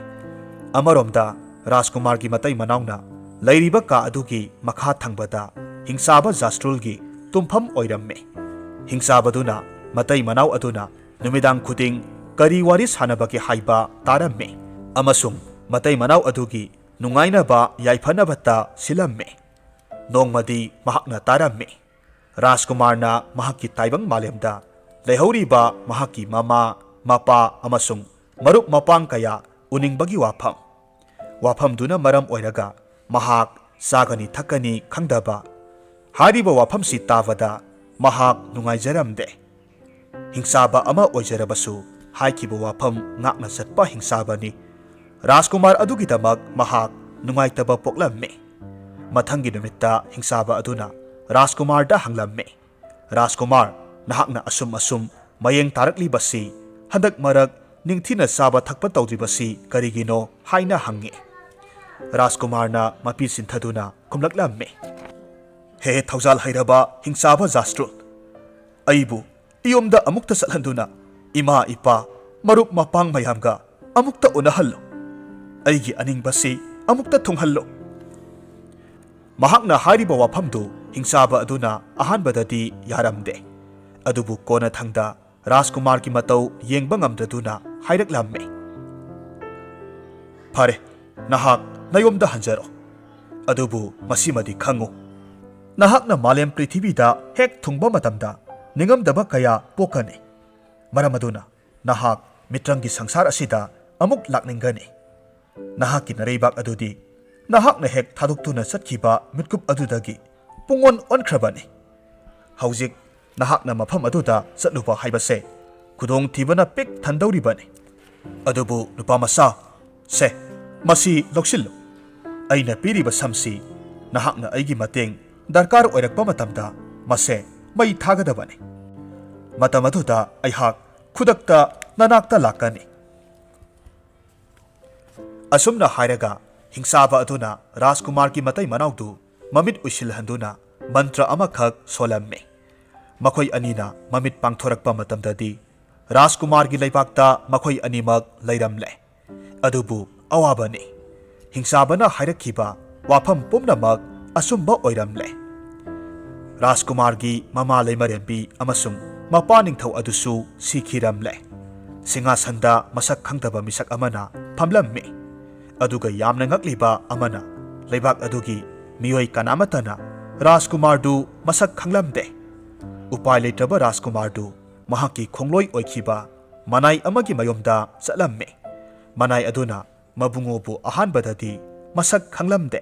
ꯑꯃꯔꯣꯝꯗ ꯔꯥꯖꯀꯨꯃꯥꯔꯒꯤ ꯃꯇꯩ ꯃꯅꯥꯎꯅ ꯂꯩꯔꯤꯕ ꯀꯥ ꯑꯗꯨꯒꯤ ꯃꯈꯥ ꯊꯪꯕꯗ ꯍꯤꯡꯆꯥꯕ ꯖꯥꯁ꯭ꯔꯨꯜꯒꯤ ꯇꯨꯝꯐꯝ ꯑꯣꯏꯔꯝꯃꯤ꯫ ꯍꯤꯡꯆꯥꯕꯗꯨꯅ ꯃꯇꯩ ꯃꯅꯥꯎ ꯑꯗꯨꯅ ꯅꯨꯃꯤꯗꯥꯡ ꯈꯨꯗꯤꯡ ꯀꯔꯤ ꯋꯥꯔꯤ ꯁꯥꯟꯅꯕꯒꯦ ꯍꯥꯏꯕ ꯇꯥꯔꯝꯃꯤ ꯑꯃꯁꯨꯡ ꯃꯇꯩ ꯃꯅꯥꯎ ꯑꯗꯨꯒꯤ ꯅꯨꯡꯉꯥꯏꯅꯕ ꯌꯥꯏꯐꯅꯕꯇ ꯁꯤꯜꯂꯝꯃꯤ꯫ ꯅꯣꯡꯃꯗꯤ ꯃꯍꯥꯛꯅ ꯇꯥꯔꯝꯃꯤ, ꯔꯥꯖꯀꯨꯃꯥꯔꯅ ꯃꯍꯥꯛꯀꯤ ꯇꯥꯏꯕꯪ ꯃꯥꯂꯦꯝꯗ ꯂꯩꯍꯧꯔꯤꯕ ꯃꯍꯥꯛꯀꯤ ꯃꯃꯥ, ꯃꯄꯥ ꯑꯃꯁꯨꯡ ꯃꯔꯨꯞ ꯃꯄꯥꯡ ꯀꯌꯥ ꯎꯅꯤꯡꯕꯒꯤ ꯋꯥꯐꯝ꯫ ꯋꯥꯐꯝꯗꯨꯅ ꯃꯔꯝ ꯑꯣꯏꯔꯒ ꯃꯍꯥꯛ ꯆꯥꯒꯅꯤ ꯊꯛꯀꯅꯤ ꯈꯪꯗꯕ꯫ ꯍꯥꯏꯔꯤꯕ ꯋꯥꯐꯝꯁꯤ ꯇꯥꯕꯗ ꯃꯍꯥꯛ ꯅꯨꯡꯉꯥꯏꯖꯔꯝꯗꯦ꯫ ꯍꯤꯡꯆꯥꯕ ꯑꯃ ꯑꯣꯏꯖꯔꯕꯁꯨ ꯍꯥꯏꯈꯤꯕ ꯋꯥꯐꯝ ꯉꯥꯛꯅ ꯆꯠꯄ ꯍꯤꯡꯆꯥꯕꯅꯤ꯫ ꯔꯥꯖꯀꯨꯃꯥꯔ ꯑꯗꯨꯒꯤꯗꯃꯛ ꯃꯍꯥꯛ ꯅꯨꯡꯉꯥꯏꯇꯕ ꯄꯣꯛꯂꯝꯃꯤ꯫ ꯃꯊꯪꯒꯤ ꯅꯨꯃꯤꯠꯇ ꯍꯤꯡꯆꯥꯕ ꯑꯗꯨꯅ ꯔꯥꯖꯀꯨꯃꯥꯔꯗ ꯍꯪꯂꯝꯃꯤ, "ꯔꯥꯖꯀꯨꯃꯥꯔ, ꯅꯍꯥꯛꯅ ꯑꯁꯨꯝ ꯑꯁꯨꯝ ꯃꯌꯦꯡ ꯇꯥꯔꯛꯂꯤꯕꯁꯤ ꯍꯟꯗꯛ ꯃꯔꯛ ꯅꯤꯡꯊꯤꯅ ꯆꯥꯕ ꯊꯛꯄ ꯇꯧꯗ꯭ꯔꯤꯕꯁꯤ ꯀꯔꯤꯒꯤꯅꯣ?" ꯍꯥꯏꯅ ꯍꯪꯉꯤ꯫ ꯔꯥꯖꯀꯨꯃꯥꯔꯅ ꯃꯄꯤ ꯆꯤꯟꯊꯗꯨꯅ ꯈꯨꯝꯂꯛꯂꯝꯃꯤ, "ꯍꯦ ꯊꯧꯖꯥꯜ ꯍꯩꯔꯕ ꯍꯤꯡꯆꯥꯕ ꯖꯥꯁꯇ꯭ꯔꯨꯜ, ꯑꯩꯕꯨ ꯏꯌꯨꯝꯗ ꯑꯃꯨꯛꯇ ꯆꯠꯍꯟꯗꯨꯅ ꯏꯃꯥ ꯏꯄꯥ ꯃꯔꯨꯞ ꯃꯄꯥꯡ ꯃꯌꯥꯝꯒ ꯑꯃꯨꯛꯇ ꯎꯅꯍꯜꯂꯨ꯫ ꯑꯩꯒꯤ ꯑꯅꯤꯡꯕꯁꯤ ꯑꯃꯨꯛꯇ ꯊꯨꯡꯍꯜꯂꯨ꯫" ꯃꯍꯥꯛꯅ ꯍꯥꯏꯔꯤꯕ ꯋꯥꯐꯝꯗꯨ ꯍꯤꯡꯆꯥꯕ ꯑꯗꯨꯅ ꯑꯍꯥꯟꯕꯗꯗꯤ ꯌꯥꯔꯝꯗꯦ꯫ ꯑꯗꯨꯕꯨ ꯀꯣꯟꯅꯊꯪꯗ ꯔꯥꯖꯀꯨꯃꯥꯔꯒꯤ ꯃꯇꯧ ꯌꯦꯡꯕ ꯉꯝꯗꯗꯨꯅ ꯍꯥꯏꯔꯛꯂꯝꯃꯤ, "ꯐꯔꯦ, ꯅꯍꯥꯛ ꯅꯌꯨꯝꯗ ꯍꯟꯖꯔꯣ꯫ ꯑꯗꯨꯕꯨ ꯃꯁꯤꯃꯗꯤ ꯈꯪꯉꯨ, ꯅꯍꯥꯛꯅ ꯃꯥꯂꯦꯝ ꯄ꯭ꯔꯤꯊꯤꯕꯤꯗ ꯍꯦꯛ ꯊꯨꯡꯕ ꯃꯇꯝꯗ ꯅꯤꯡꯉꯝꯗꯕ ꯀꯌꯥ ꯄꯣꯛꯀꯅꯤ꯫ ꯃꯔꯝ ꯑꯗꯨꯅ ꯅꯍꯥꯛ ꯃꯤꯇ꯭ꯔꯪꯒꯤ ꯁꯪꯁꯥꯔ ꯑꯁꯤꯗ ꯑꯃꯨꯛ ꯂꯥꯛꯅꯤꯡꯒꯅꯤ꯫ ꯅꯍꯥꯛꯀꯤ ꯅꯔꯩꯕꯥꯛ ꯑꯗꯨꯗꯤ ꯅꯍꯥꯛꯅ ꯍꯦꯛ ꯊꯥꯗꯣꯛꯇꯨꯅ ꯆꯠꯈꯤꯕ ꯃꯤꯠꯀꯨꯞ ꯑꯗꯨꯗꯒꯤ ꯄꯨꯡꯑꯣꯟ ꯑꯣꯟꯈ꯭ꯔꯕꯅꯤ꯫ ꯍꯧꯖꯤꯛ ꯅꯍꯥꯛꯅ ꯃꯐꯝ ꯑꯗꯨꯗ ꯆꯠꯂꯨꯕ ꯍꯥꯏꯕꯁꯦ ꯈꯨꯗꯣꯡꯊꯤꯕꯅ ꯄꯤꯛ ꯊꯟꯗꯧꯔꯤꯕꯅꯤ꯫ ꯑꯗꯨꯕꯨ ꯅꯨꯄꯥ ꯃꯆꯥ, ꯁꯦ, ꯃꯁꯤ ꯂꯧꯁꯤꯜꯂꯨ꯫ ꯑꯩꯅ ꯄꯤꯔꯤꯕ ꯁꯝꯁꯤ ꯅꯍꯥꯛꯅ ꯑꯩꯒꯤ ꯃꯇꯦꯡ ꯗꯔꯀꯥꯔ ꯑꯣꯏꯔꯛꯄ ꯃꯇꯝꯗ ꯃꯁꯦ ꯃꯩ ꯊꯥꯒꯗꯕꯅꯤ꯫ ꯃꯇꯝ ꯑꯗꯨꯗ ꯑꯩꯍꯥꯛ ꯈꯨꯗꯛꯇ ꯅꯅꯥꯛꯇ ꯂꯥꯛꯀꯅꯤ꯫" ꯑꯁꯨꯝꯅ ꯍꯥꯏꯔꯒ ꯍꯤꯡꯆꯥꯕ ꯑꯗꯨꯅ ꯔꯥꯖꯀꯨꯃꯥꯔꯒꯤ ꯃꯇꯩ ꯃꯅꯥꯎꯗꯨ ꯃꯃꯤꯠ ꯎꯏꯁꯤꯜꯍꯟꯗꯨꯅ ꯃꯟꯇ꯭ꯔ ꯑꯃꯈꯛ ꯁꯣꯜꯂꯝꯃꯤ꯫ ꯃꯈꯣꯏ ꯑꯅꯤꯅ ꯃꯃꯤꯠ ꯄꯥꯡꯊꯣꯔꯛꯄ ꯃꯇꯝꯗꯗꯤ ꯔꯥꯖꯀꯨꯃꯥꯔꯒꯤ ꯂꯩꯕꯥꯛꯇ ꯃꯈꯣꯏ ꯑꯅꯤꯃꯛ ꯂꯩꯔꯝꯂꯦ꯫ ꯑꯗꯨꯕꯨ ꯑꯋꯥꯕꯅꯤ꯫ ꯍꯤꯡꯆꯥꯕꯅ ꯍꯥꯏꯔꯛꯈꯤꯕ ꯋꯥꯐꯝ ꯄꯨꯝꯅꯃꯛ ꯑꯆꯨꯝꯕ ꯑꯣꯏꯔꯝꯂꯦ꯫ ꯔꯥꯖꯀꯨꯃꯥꯔꯒꯤ ꯃꯃꯥ ꯂꯩꯃꯔꯦꯝꯕꯤ ꯑꯃꯁꯨꯡ ꯃꯄꯥ ꯅꯤꯡꯊꯧ ꯑꯗꯨꯁꯨ ꯁꯤꯈꯤꯔꯝꯂꯦ꯫ ꯁꯤꯡꯍꯥꯁꯟꯗ ꯃꯁꯛ ꯈꯪꯗꯕ ꯃꯤꯁꯛ ꯑꯃꯅ ꯐꯝꯂꯝꯃꯤ꯫ ꯑꯗꯨꯒ ꯌꯥꯝꯅ ꯉꯛꯂꯤꯕ ꯑꯃꯅ, ꯂꯩꯕꯥꯛ ꯑꯗꯨꯒꯤ ꯃꯤꯑꯣꯏ ꯀꯅꯥꯃꯠꯇꯅ ꯔꯥꯖꯀꯨꯃꯥꯔꯗꯨ ꯃꯁꯛ ꯈꯪꯂꯝꯗꯦ꯫ ꯎꯄꯥꯏ ꯂꯩꯇ꯭ꯔꯕ ꯔꯥꯖꯀꯨꯃꯥꯔꯗꯨ ꯃꯍꯥꯛꯀꯤ ꯈꯣꯡꯂꯣꯏ ꯑꯣꯏꯈꯤꯕ ꯃꯅꯥꯏ ꯑꯃꯒꯤ ꯃꯌꯨꯝꯗ ꯆꯠꯂꯝꯃꯤ꯫ ꯃꯅꯥꯏ ꯑꯗꯨꯅ ꯃꯕꯨꯡꯉꯣꯕꯨ ꯑꯍꯥꯟꯕꯗꯗꯤ ꯃꯁꯛ ꯈꯪꯂꯝꯗꯦ꯫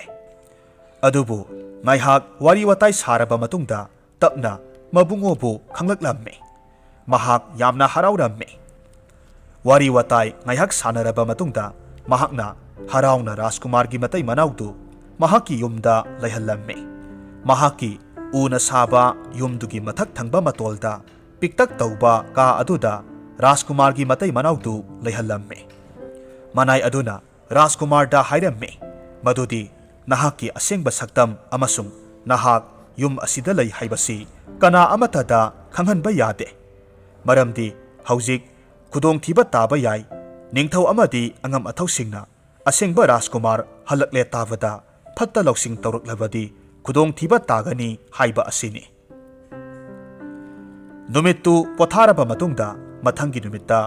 ꯑꯗꯨꯕꯨ ꯉꯥꯏꯍꯥꯛ ꯋꯥꯔꯤ ꯋꯥꯇꯥꯏ ꯁꯥꯔꯕ ꯃꯇꯨꯡꯗ ꯇꯞꯅ ꯃꯕꯨꯡꯉꯣꯕꯨ ꯈꯪꯂꯛꯂꯝꯃꯤ꯫ ꯃꯍꯥꯛ ꯌꯥꯝꯅ ꯍꯔꯥꯎꯔꯝꯃꯤ꯫ ꯋꯥꯔꯤ ꯋꯥꯇꯥꯏ ꯉꯥꯏꯍꯥꯛ ꯁꯥꯟꯅꯔꯕ ꯃꯇꯨꯡꯗ ꯃꯍꯥꯛꯅ ꯍꯔꯥꯎꯅ ꯔꯥꯖꯀꯨꯃꯥꯔꯒꯤ ꯃꯇꯩ ꯃꯅꯥꯎꯗꯨ ꯃꯍꯥꯛꯀꯤ ꯌꯨꯝꯗ ꯂꯩꯍꯜꯂꯝꯃꯤ꯫ ꯃꯍꯥꯛꯀꯤ ꯎꯅ ꯁꯥꯕ ꯌꯨꯝꯗꯨꯒꯤ ꯃꯊꯛ ꯊꯪꯕ ꯃꯇꯣꯜꯗ ꯄꯤꯛꯇꯛ ꯇꯧꯕ ꯀꯥ ꯑꯗꯨꯗ ꯔꯥꯖꯀꯨꯃꯥꯔꯒꯤ ꯃꯇꯩ ꯃꯅꯥꯎꯗꯨ ꯂꯩꯍꯜꯂꯝꯃꯤ꯫ ꯃꯅꯥꯏ ꯑꯗꯨꯅ ꯔꯥꯖꯀꯨꯃꯥꯔꯗ ꯍꯥꯏꯔꯝꯃꯤ ꯃꯗꯨꯗꯤ ꯅꯍꯥꯛꯀꯤ ꯑꯁꯦꯡꯕ ꯁꯛꯇꯝ ꯑꯃꯁꯨꯡ ꯅꯍꯥꯛ ꯌꯨꯝ ꯑꯁꯤꯗ ꯂꯩ ꯍꯥꯏꯕꯁꯤ ꯀꯅꯥ ꯑꯃꯠꯇꯗ ꯈꯪꯍꯟꯕ ꯌꯥꯗꯦ꯫ ꯃꯔꯝꯗꯤ ꯍꯧꯖꯤꯛ ꯈꯨꯗꯣꯡꯊꯤꯕ ꯇꯥꯕ ꯌꯥꯏ꯫ ꯅꯤꯡꯊꯧ ꯑꯃꯗꯤ ꯑꯉꯝ ꯑꯊꯧꯁꯤꯡꯅ ꯑꯁꯦꯡꯕ ꯔꯥꯖꯀꯨꯃꯥꯔ ꯍꯜꯂꯛꯂꯦ ꯇꯥꯕꯗ ꯐꯠꯇ ꯂꯧꯁꯤꯡ ꯇꯧꯔꯛꯂꯕꯗꯤ ꯈꯨꯗꯣꯡꯊꯤꯕ ꯇꯥꯒꯅꯤ ꯍꯥꯏꯕ ꯑꯁꯤꯅꯤ꯫ ꯅꯨꯃꯤꯠꯇꯨ ꯄꯣꯊꯥꯔꯕ ꯃꯇꯨꯡꯗ ꯃꯊꯪꯒꯤ ꯅꯨꯃꯤꯠꯇ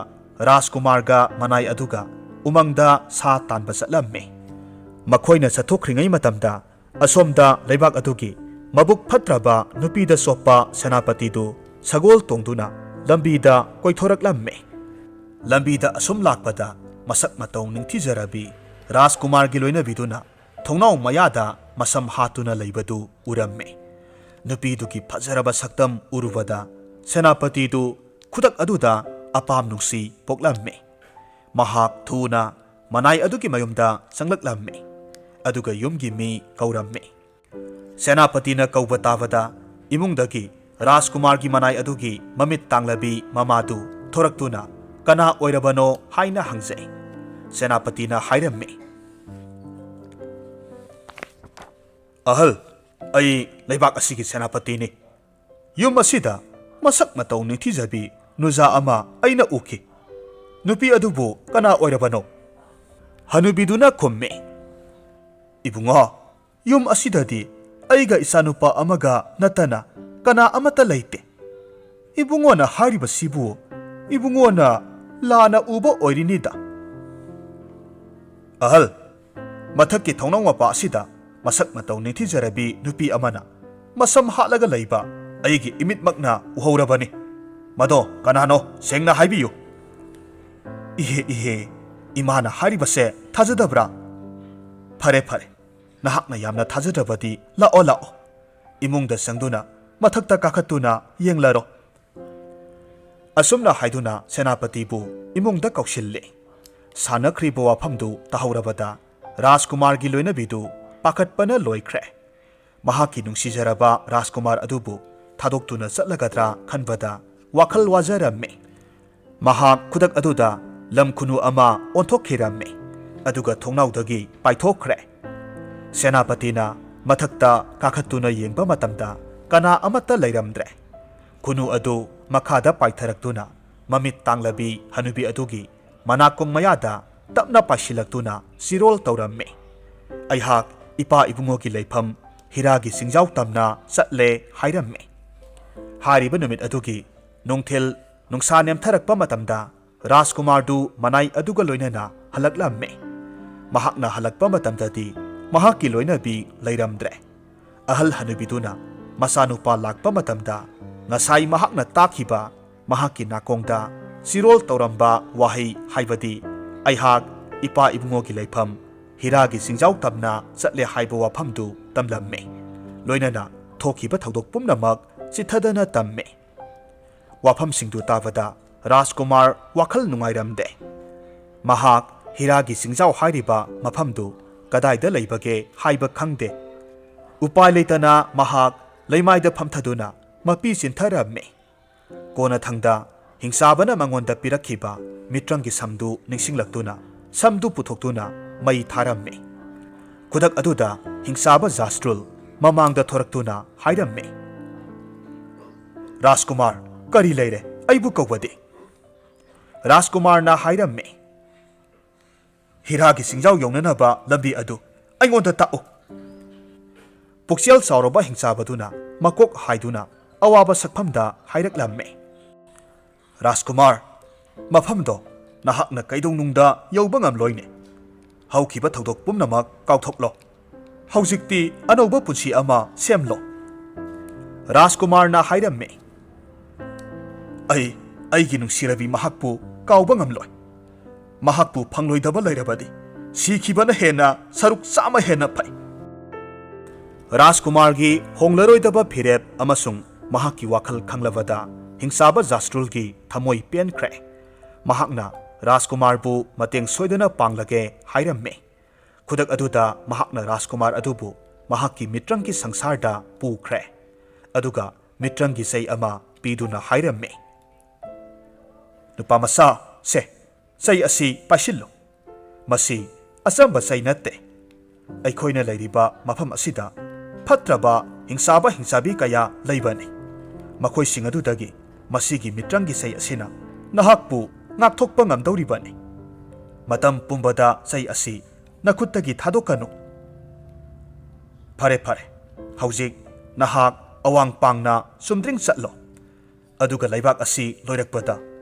ꯔꯥꯖꯀꯨꯃꯥꯔꯒ ꯃꯅꯥꯏ ꯑꯗꯨꯒ ꯎꯃꯪꯗ ꯁꯥ ꯇꯥꯟꯕ ꯆꯠꯂꯝꯃꯤ꯫ ꯃꯈꯣꯏꯅ ꯆꯠꯊꯣꯛꯈ꯭ꯔꯤꯉꯩ ꯃꯇꯝꯗ ꯑꯁꯣꯝꯗ ꯂꯩꯕꯥꯛ ꯑꯗꯨꯒꯤ ꯃꯕꯨꯛ ꯐꯠꯇ꯭ꯔꯕ ꯅꯨꯄꯤꯗ ꯆꯣꯞꯄ ꯁꯦꯅꯥꯄꯇꯤꯗꯨ ꯁꯒꯣꯜ ꯇꯣꯡꯗꯨꯅ ꯂꯝꯕꯤꯗ ꯀꯣꯏꯊꯣꯔꯛꯂꯝꯃꯤ꯫ ꯂꯝꯕꯤꯗ ꯑꯁꯨꯝ ꯂꯥꯛꯄꯗ ꯃꯁꯛ ꯃꯇꯧ ꯅꯤꯡꯊꯤꯖꯔꯕꯤ ꯔꯥꯖꯀꯨꯃꯥꯔꯒꯤ ꯂꯣꯏꯅꯕꯤꯗꯨꯅ ꯊꯣꯡꯅꯥꯎ ꯃꯌꯥꯗ ꯃꯁꯝ ꯍꯥꯠꯇꯨꯅ ꯂꯩꯕꯗꯨ ꯎꯔꯝꯃꯤ꯫ ꯅꯨꯄꯤꯗꯨꯒꯤ ꯐꯖꯔꯕ ꯁꯛꯇꯝ ꯎꯔꯨꯕꯗ ꯁꯦꯅꯥꯄꯇꯤꯗꯨ ꯈꯨꯗꯛ ꯑꯗꯨꯗ ꯑꯄꯥꯝ ꯅꯨꯡꯁꯤ ꯄꯣꯛꯂꯝꯃꯤ꯫ ꯃꯍꯥꯛ ꯊꯨꯅ ꯃꯅꯥꯏ ꯑꯗꯨꯒꯤ ꯃꯌꯨꯝꯗ ꯆꯪꯂꯛꯂꯝꯃꯤ꯫ ꯑꯗꯨꯒ ꯌꯨꯝꯒꯤ ꯃꯤ ꯀꯧꯔꯝꯃꯤ꯫ ꯁꯦꯅꯥꯄꯇꯤꯅ ꯀꯧꯕ ꯇꯥꯕꯗ ꯏꯃꯨꯡꯗꯒꯤ ꯔꯥꯖꯀꯨꯃꯥꯔꯒꯤ ꯃꯅꯥꯏ ꯑꯗꯨꯒꯤ ꯃꯃꯤꯠ ꯇꯥꯡꯂꯕꯤ ꯃꯃꯥꯗꯨ ꯊꯣꯔꯛꯇꯨꯅ ꯀꯅꯥ ꯑꯣꯏꯔꯕꯅꯣ ꯍꯥꯏꯅ ꯍꯪꯖꯩ꯫ ꯁꯦꯅꯥꯄꯇꯤꯅ ꯍꯥꯏꯔꯝꯃꯤ, "ꯑꯍꯜ, ꯑꯩ ꯂꯩꯕꯥꯛ ꯑꯁꯤꯒꯤ ꯁꯦꯅꯥꯄꯇꯤꯅꯤ꯫ ꯌꯨꯝ ꯑꯁꯤꯗ ꯃꯁꯛ ꯃꯇꯧ ꯅꯤꯡꯊꯤꯖꯕꯤ ꯅꯨꯖꯥ ꯑꯃ ꯑꯩꯅ ꯎꯈꯤ꯫ ꯅꯨꯄꯤ ꯑꯗꯨꯕꯨ ꯀꯅꯥ ꯑꯣꯏꯔꯕꯅꯣ?" ꯍꯅꯨꯕꯤꯗꯨꯅ ꯈꯨꯝꯃꯤ, "ꯏꯕꯨꯡꯉꯣ, ꯌꯨꯝ ꯑꯁꯤꯗꯗꯤ ꯑꯩꯒ ꯏꯆꯥꯅꯨꯄꯥ ꯑꯃꯒ ꯅꯠꯇꯅ ꯀꯅꯥ ꯑꯃꯠꯇ ꯂꯩꯇꯦ꯫ ꯏꯕꯨꯡꯉꯣꯅ ꯍꯥꯏꯔꯤꯕꯁꯤꯕꯨ ꯏꯕꯨꯡꯉꯣꯅ ꯂꯥꯟꯅ ꯎꯕ ꯑꯣꯏꯔꯤꯅꯤꯗ꯫ ꯑꯍꯜ, ꯃꯊꯛꯀꯤ ꯊꯣꯡꯅꯥꯎ ꯃꯄꯥ ꯑꯁꯤꯗ ꯃꯁꯛ ꯃꯇꯧ ꯅꯤꯡꯊꯤꯖꯔꯕꯤ ꯅꯨꯄꯤ ꯑꯃꯅ ꯃꯁꯝ ꯍꯥꯠꯂꯒ ꯂꯩꯕ ꯑꯩꯒꯤ ꯏꯃꯤꯠꯃꯛꯅ ꯎꯍꯧꯔꯕꯅꯤ꯫ ꯃꯗꯣ ꯀꯅꯥꯅꯣ? ꯁꯦꯡꯅ ꯍꯥꯏꯕꯤꯌꯨ꯫ "ꯏꯍꯦ, ꯏꯍꯦ, ꯏꯃꯥꯅ ꯍꯥꯏꯔꯤꯕꯁꯦ ꯊꯥꯖꯗꯕ꯭ꯔꯥ? ꯐꯔꯦ, ꯐꯔꯦ, ꯅꯍꯥꯛꯅ ꯌꯥꯝꯅ ꯊꯥꯖꯗ꯭ꯔꯕꯗꯤ ꯂꯥꯛꯑꯣ, ꯂꯥꯛꯑꯣ꯫ ꯏꯃꯨꯡꯗ ꯆꯪꯗꯨꯅ ꯃꯊꯛꯇ ꯀꯥꯈꯠꯇꯨꯅ ꯌꯦꯡꯂꯔꯣ"꯫ ꯑꯁꯨꯝꯅ ꯍꯥꯏꯗꯨꯅ ꯁꯦꯅꯥꯄꯇꯤꯕꯨ ꯏꯃꯨꯡꯗ ꯀꯧꯁꯤꯜꯂꯦ꯫ ꯁꯥꯟꯅꯈ꯭ꯔꯤꯕ ꯋꯥꯐꯝꯗꯨ ꯇꯥꯍꯧꯔꯕꯗ ꯔꯥꯖꯀꯨꯃꯥꯔꯒꯤ ꯂꯣꯏꯅꯕꯤꯗꯨ ꯄꯥꯈꯠꯄꯅ ꯂꯣꯏꯈ꯭ꯔꯦ꯫ ꯃꯍꯥꯛꯀꯤ ꯅꯨꯡꯁꯤꯖꯔꯕ ꯔꯥꯖꯀꯨꯃꯥꯔ ꯑꯗꯨꯕꯨ ꯊꯥꯗꯣꯛꯇꯨꯅ ꯆꯠꯂꯒꯗ꯭ꯔꯥ ꯈꯟꯕꯗ ꯋꯥꯈꯜ ꯋꯥꯖꯔꯝꯃꯤ꯫ ꯃꯍꯥꯛ ꯈꯨꯗꯛ ꯑꯗꯨꯗ ꯂꯝ ꯈꯨꯅꯨ ꯑꯃ ꯑꯣꯟꯊꯣꯛꯈꯤꯔꯝꯃꯤ꯫ ꯑꯗꯨꯒ ꯊꯣꯡꯅꯥꯎꯗꯒꯤ ꯄꯥꯏꯊꯣꯛꯈ꯭ꯔꯦ꯫ ꯁꯦꯅꯥꯄꯇꯤꯅ ꯃꯊꯛꯇ ꯀꯥꯈꯠꯇꯨꯅ ꯌꯦꯡꯕ ꯃꯇꯝꯗ ꯀꯅꯥ ꯑꯃꯠꯇ ꯂꯩꯔꯝꯗ꯭ꯔꯦ꯫ ꯈꯨꯅꯨ ꯑꯗꯨ ꯃꯈꯥꯗ ꯄꯥꯏꯊꯔꯛꯇꯨꯅ ꯃꯃꯤꯠ ꯇꯥꯡꯂꯕꯤ ꯍꯅꯨꯕꯤ ꯑꯗꯨꯒꯤ ꯃꯅꯥꯀꯣꯡ ꯃꯌꯥꯗ ꯇꯞꯅ ꯄꯥꯏꯁꯤꯜꯂꯛꯇꯨꯅ ꯆꯤꯔꯣꯜ ꯇꯧꯔꯝꯃꯤ꯫ ꯑꯩꯍꯥꯛ ꯏꯄꯥ ꯏꯕꯨꯡꯉꯣꯒꯤ ꯂꯩꯐꯝ ꯍꯤꯔꯥꯒꯤ ꯆꯤꯡꯖꯥꯎ ꯇꯝꯅ ꯆꯠꯂꯦ ꯍꯥꯏꯔꯝꯃꯤ꯫ ꯍꯥꯏꯔꯤꯕ ꯅꯨꯃꯤꯠ ꯑꯗꯨꯒꯤ ꯅꯨꯡꯊꯤꯜ ꯅꯨꯡꯁꯥ ꯅꯦꯝꯊꯔꯛꯄ ꯃꯇꯝꯗ ꯔꯥꯖꯀꯨꯃꯥꯔꯗꯨ ꯃꯅꯥꯏ ꯑꯗꯨꯒ ꯂꯣꯏꯅꯅ ꯍꯜꯂꯛꯂꯝꯃꯤ꯫ ꯃꯍꯥꯛꯅ ꯍꯜꯂꯛꯄ ꯃꯇꯝꯗꯗꯤ ꯃꯍꯥꯛꯀꯤ ꯂꯣꯏꯅꯕꯤ ꯂꯩꯔꯝꯗ꯭ꯔꯦ꯫ ꯑꯍꯜ ꯍꯅꯨꯕꯤꯗꯨꯅ ꯃꯆꯥꯅꯨꯄꯥ ꯂꯥꯛꯄ ꯃꯇꯝꯗ ꯉꯁꯥꯏ ꯃꯍꯥꯛꯅ ꯇꯥꯈꯤꯕ ꯃꯍꯥꯛꯀꯤ ꯅꯥꯀꯣꯡꯗ ꯆꯤꯔꯣꯜ ꯇꯧꯔꯝꯕ ꯋꯥꯍꯩ, ꯍꯥꯏꯕꯗꯤ "ꯑꯩꯍꯥꯛ ꯏꯄꯥ ꯏꯕꯨꯡꯉꯣꯒꯤ ꯂꯩꯐꯝ ꯍꯤꯔꯥꯒꯤ ꯆꯤꯡꯖꯥꯎ ꯇꯝꯅ ꯆꯠꯂꯦ" ꯍꯥꯏꯕ ꯋꯥꯐꯝꯗꯨ ꯇꯝꯂꯝꯃꯤ꯫ ꯂꯣꯏꯅꯅ ꯊꯣꯛꯈꯤꯕ ꯊꯧꯗꯣꯛ ꯄꯨꯝꯅꯃꯛ ꯆꯤꯊꯗꯅ ꯇꯝꯃꯤ꯫ ꯋꯥꯐꯝꯁꯤꯡꯗꯨ ꯇꯥꯕꯗ ꯔꯥꯖꯀꯨꯃꯥꯔ ꯋꯥꯈꯜ ꯅꯨꯡꯉꯥꯏꯔꯝꯗꯦ꯫ ꯃꯍꯥꯛ ꯍꯤꯔꯥꯒꯤ ꯆꯤꯡꯖꯥꯎ ꯍꯥꯏꯔꯤꯕ ꯃꯐꯝꯗꯨ ꯀꯗꯥꯏꯗ ꯂꯩꯕꯒꯦ ꯍꯥꯏꯕ ꯈꯪꯗꯦ꯫ ꯎꯄꯥꯏ ꯂꯩꯇꯅ ꯃꯍꯥꯛ ꯂꯩꯃꯥꯏꯗ ꯐꯝꯊꯗꯨꯅ ꯃꯄꯤ ꯆꯤꯟꯊꯔꯝꯃꯤ꯫ ꯀꯣꯟꯅꯊꯪꯗ ꯍꯤꯡꯆꯥꯕꯅ ꯃꯉꯣꯟꯗ ꯄꯤꯔꯛꯈꯤꯕ ꯃꯤꯇ꯭ꯔꯪꯒꯤ ꯁꯝꯗꯨ ꯅꯤꯡꯁꯤꯡꯂꯛꯇꯨꯅ ꯁꯝꯗꯨ ꯄꯨꯊꯣꯛꯇꯨꯅ ꯃꯩ ꯊꯥꯔꯝꯃꯤ꯫ ꯈꯨꯗꯛ ꯑꯗꯨꯗ ꯍꯤꯡꯆꯥꯕ ꯖꯥꯁꯇ꯭ꯔꯨꯜ ꯃꯃꯥꯡꯗ ꯊꯣꯔꯛꯇꯨꯅ ꯍꯥꯏꯔꯝꯃꯤ, "ꯔꯥꯖꯀꯨꯃꯥꯔ, ꯀꯔꯤ ꯂꯩꯔꯦ? ꯑꯩꯕꯨ ꯀꯧꯕꯗꯤ?" ꯔꯥꯖꯀꯨꯃꯥꯔꯅ ꯍꯥꯏꯔꯝꯃꯤ, "ꯍꯤꯔꯥꯒꯤ ꯆꯤꯡꯖꯥꯎ ꯌꯧꯅꯅꯕ ꯂꯝꯕꯤ ꯑꯗꯨ ꯑꯩꯉꯣꯟꯗ ꯇꯥꯛꯎ"꯫ ꯄꯨꯛꯆꯦꯜ ꯆꯥꯎꯔꯕ ꯍꯤꯡꯆꯥꯕꯗꯨꯅ ꯃꯀꯣꯛ ꯍꯥꯏꯗꯨꯅ ꯑꯋꯥꯕ ꯁꯛꯐꯝꯗ ꯍꯥꯏꯔꯛꯂꯝꯃꯤ, "ꯔꯥꯖꯀꯨꯃꯥꯔ, ꯃꯐꯝꯗꯣ ꯅꯍꯥꯛꯅ ꯀꯩꯗꯧꯅꯨꯡꯗ ꯌꯧꯕ ꯉꯝꯂꯣꯏꯅꯦ꯫ ꯍꯧꯈꯤꯕ ꯊꯧꯗꯣꯛ ꯄꯨꯝꯅꯃꯛ ꯀꯥꯎꯊꯣꯛꯂꯣ꯫ ꯍꯧꯖꯤꯛꯇꯤ ꯑꯅꯧꯕ ꯄꯨꯟꯁꯤ ꯑꯃ ꯁꯦꯝꯂꯣ"꯫ ꯔꯥꯖꯀꯨꯃꯥꯔꯅ ꯍꯥꯏꯔꯝꯃꯤ, "ꯑꯩ ꯑꯩꯒꯤ ꯅꯨꯡꯁꯤꯔꯕꯤ ꯃꯍꯥꯛꯄꯨ ꯀꯥꯎꯕ ꯉꯝꯂꯣꯏ꯫ ꯃꯍꯥꯛꯄꯨ ꯐꯪꯂꯣꯏꯗꯕ ꯂꯩꯔꯕꯗꯤ ꯁꯤꯈꯤꯕꯅ ꯍꯦꯟꯅ ꯁꯔꯨꯛ ꯆꯥꯝꯃ ꯍꯦꯟꯅ ꯐꯩ꯫" ꯔꯥꯖꯀꯨꯃꯥꯔꯒꯤ ꯍꯣꯡꯂꯔꯣꯏꯗꯕ ꯐꯤꯔꯦꯞ ꯑꯃꯁꯨꯡ ꯃꯍꯥꯛꯀꯤ ꯋꯥꯈꯜ ꯈꯪꯂꯕꯗ ꯍꯤꯡꯆꯥꯕ ꯖꯥꯁꯇ꯭ꯔꯨꯜꯒꯤ ꯊꯃꯣꯏ ꯄꯦꯟꯈ꯭ꯔꯦ꯫ ꯃꯍꯥꯛꯅ ꯔꯥꯖꯀꯨꯃꯥꯔꯕꯨ ꯃꯇꯦꯡ ꯁꯣꯏꯗꯅ ꯄꯥꯡꯂꯒꯦ ꯍꯥꯏꯔꯝꯃꯤ꯫ ꯈꯨꯗꯛ ꯑꯗꯨꯗ ꯃꯍꯥꯛꯅ ꯔꯥꯖꯀꯨꯃꯥꯔ ꯑꯗꯨꯕꯨ ꯃꯍꯥꯛꯀꯤ ꯃꯤꯇ꯭ꯔꯪꯒꯤ ꯁꯪꯁꯥꯔꯗ ꯄꯨꯈ꯭ꯔꯦ꯫ ꯑꯗꯨꯒ ꯃꯤꯇ꯭ꯔꯪꯒꯤ ꯆꯩ ꯑꯃ ꯄꯤꯗꯨꯅ ꯍꯥꯏꯔꯝꯃꯤ, "ꯅꯨꯄꯥ ꯃꯆꯥ, ꯁꯦ, ꯆꯩ ꯑꯁꯤ ꯄꯥꯏꯁꯤꯜꯂꯨ꯫ ꯃꯁꯤ ꯑꯆꯝꯕ ꯆꯩ ꯅꯠꯇꯦ꯫ ꯑꯩꯈꯣꯏꯅ ꯂꯩꯔꯤꯕ ꯃꯐꯝ ꯑꯁꯤꯗ ꯐꯠꯇ꯭ꯔꯕ ꯍꯤꯡꯆꯥꯕ ꯍꯤꯡꯆꯥꯕꯤ ꯀꯌꯥ ꯂꯩꯕꯅꯤ꯫ ꯃꯈꯣꯏꯁꯤꯡ ꯑꯗꯨꯗꯒꯤ ꯃꯁꯤꯒꯤ ꯃꯤꯇ꯭ꯔꯪꯒꯤ ꯆꯩ ꯑꯁꯤꯅ ꯅꯍꯥꯛꯄꯨ ꯉꯥꯛꯊꯣꯛꯄ ꯉꯝꯗꯧꯔꯤꯕꯅꯤ꯫ ꯃꯇꯝ ꯄꯨꯝꯕꯗ ꯆꯩ ꯑꯁꯤ ꯅꯈꯨꯠꯇꯒꯤ ꯊꯥꯗꯣꯛꯀꯅꯨ꯫ ꯐꯔꯦ, ꯐꯔꯦ, ꯍꯧꯖꯤꯛ ꯅꯍꯥꯛ ꯑꯋꯥꯡ ꯄꯥꯡꯅ ꯆꯨꯝꯗ꯭ꯔꯤꯡ ꯆꯠꯂꯣ꯫ ꯑꯗꯨꯒ ꯂꯩꯕꯥꯛ ꯑꯁꯤ ꯂꯣꯏꯔꯛꯄꯗ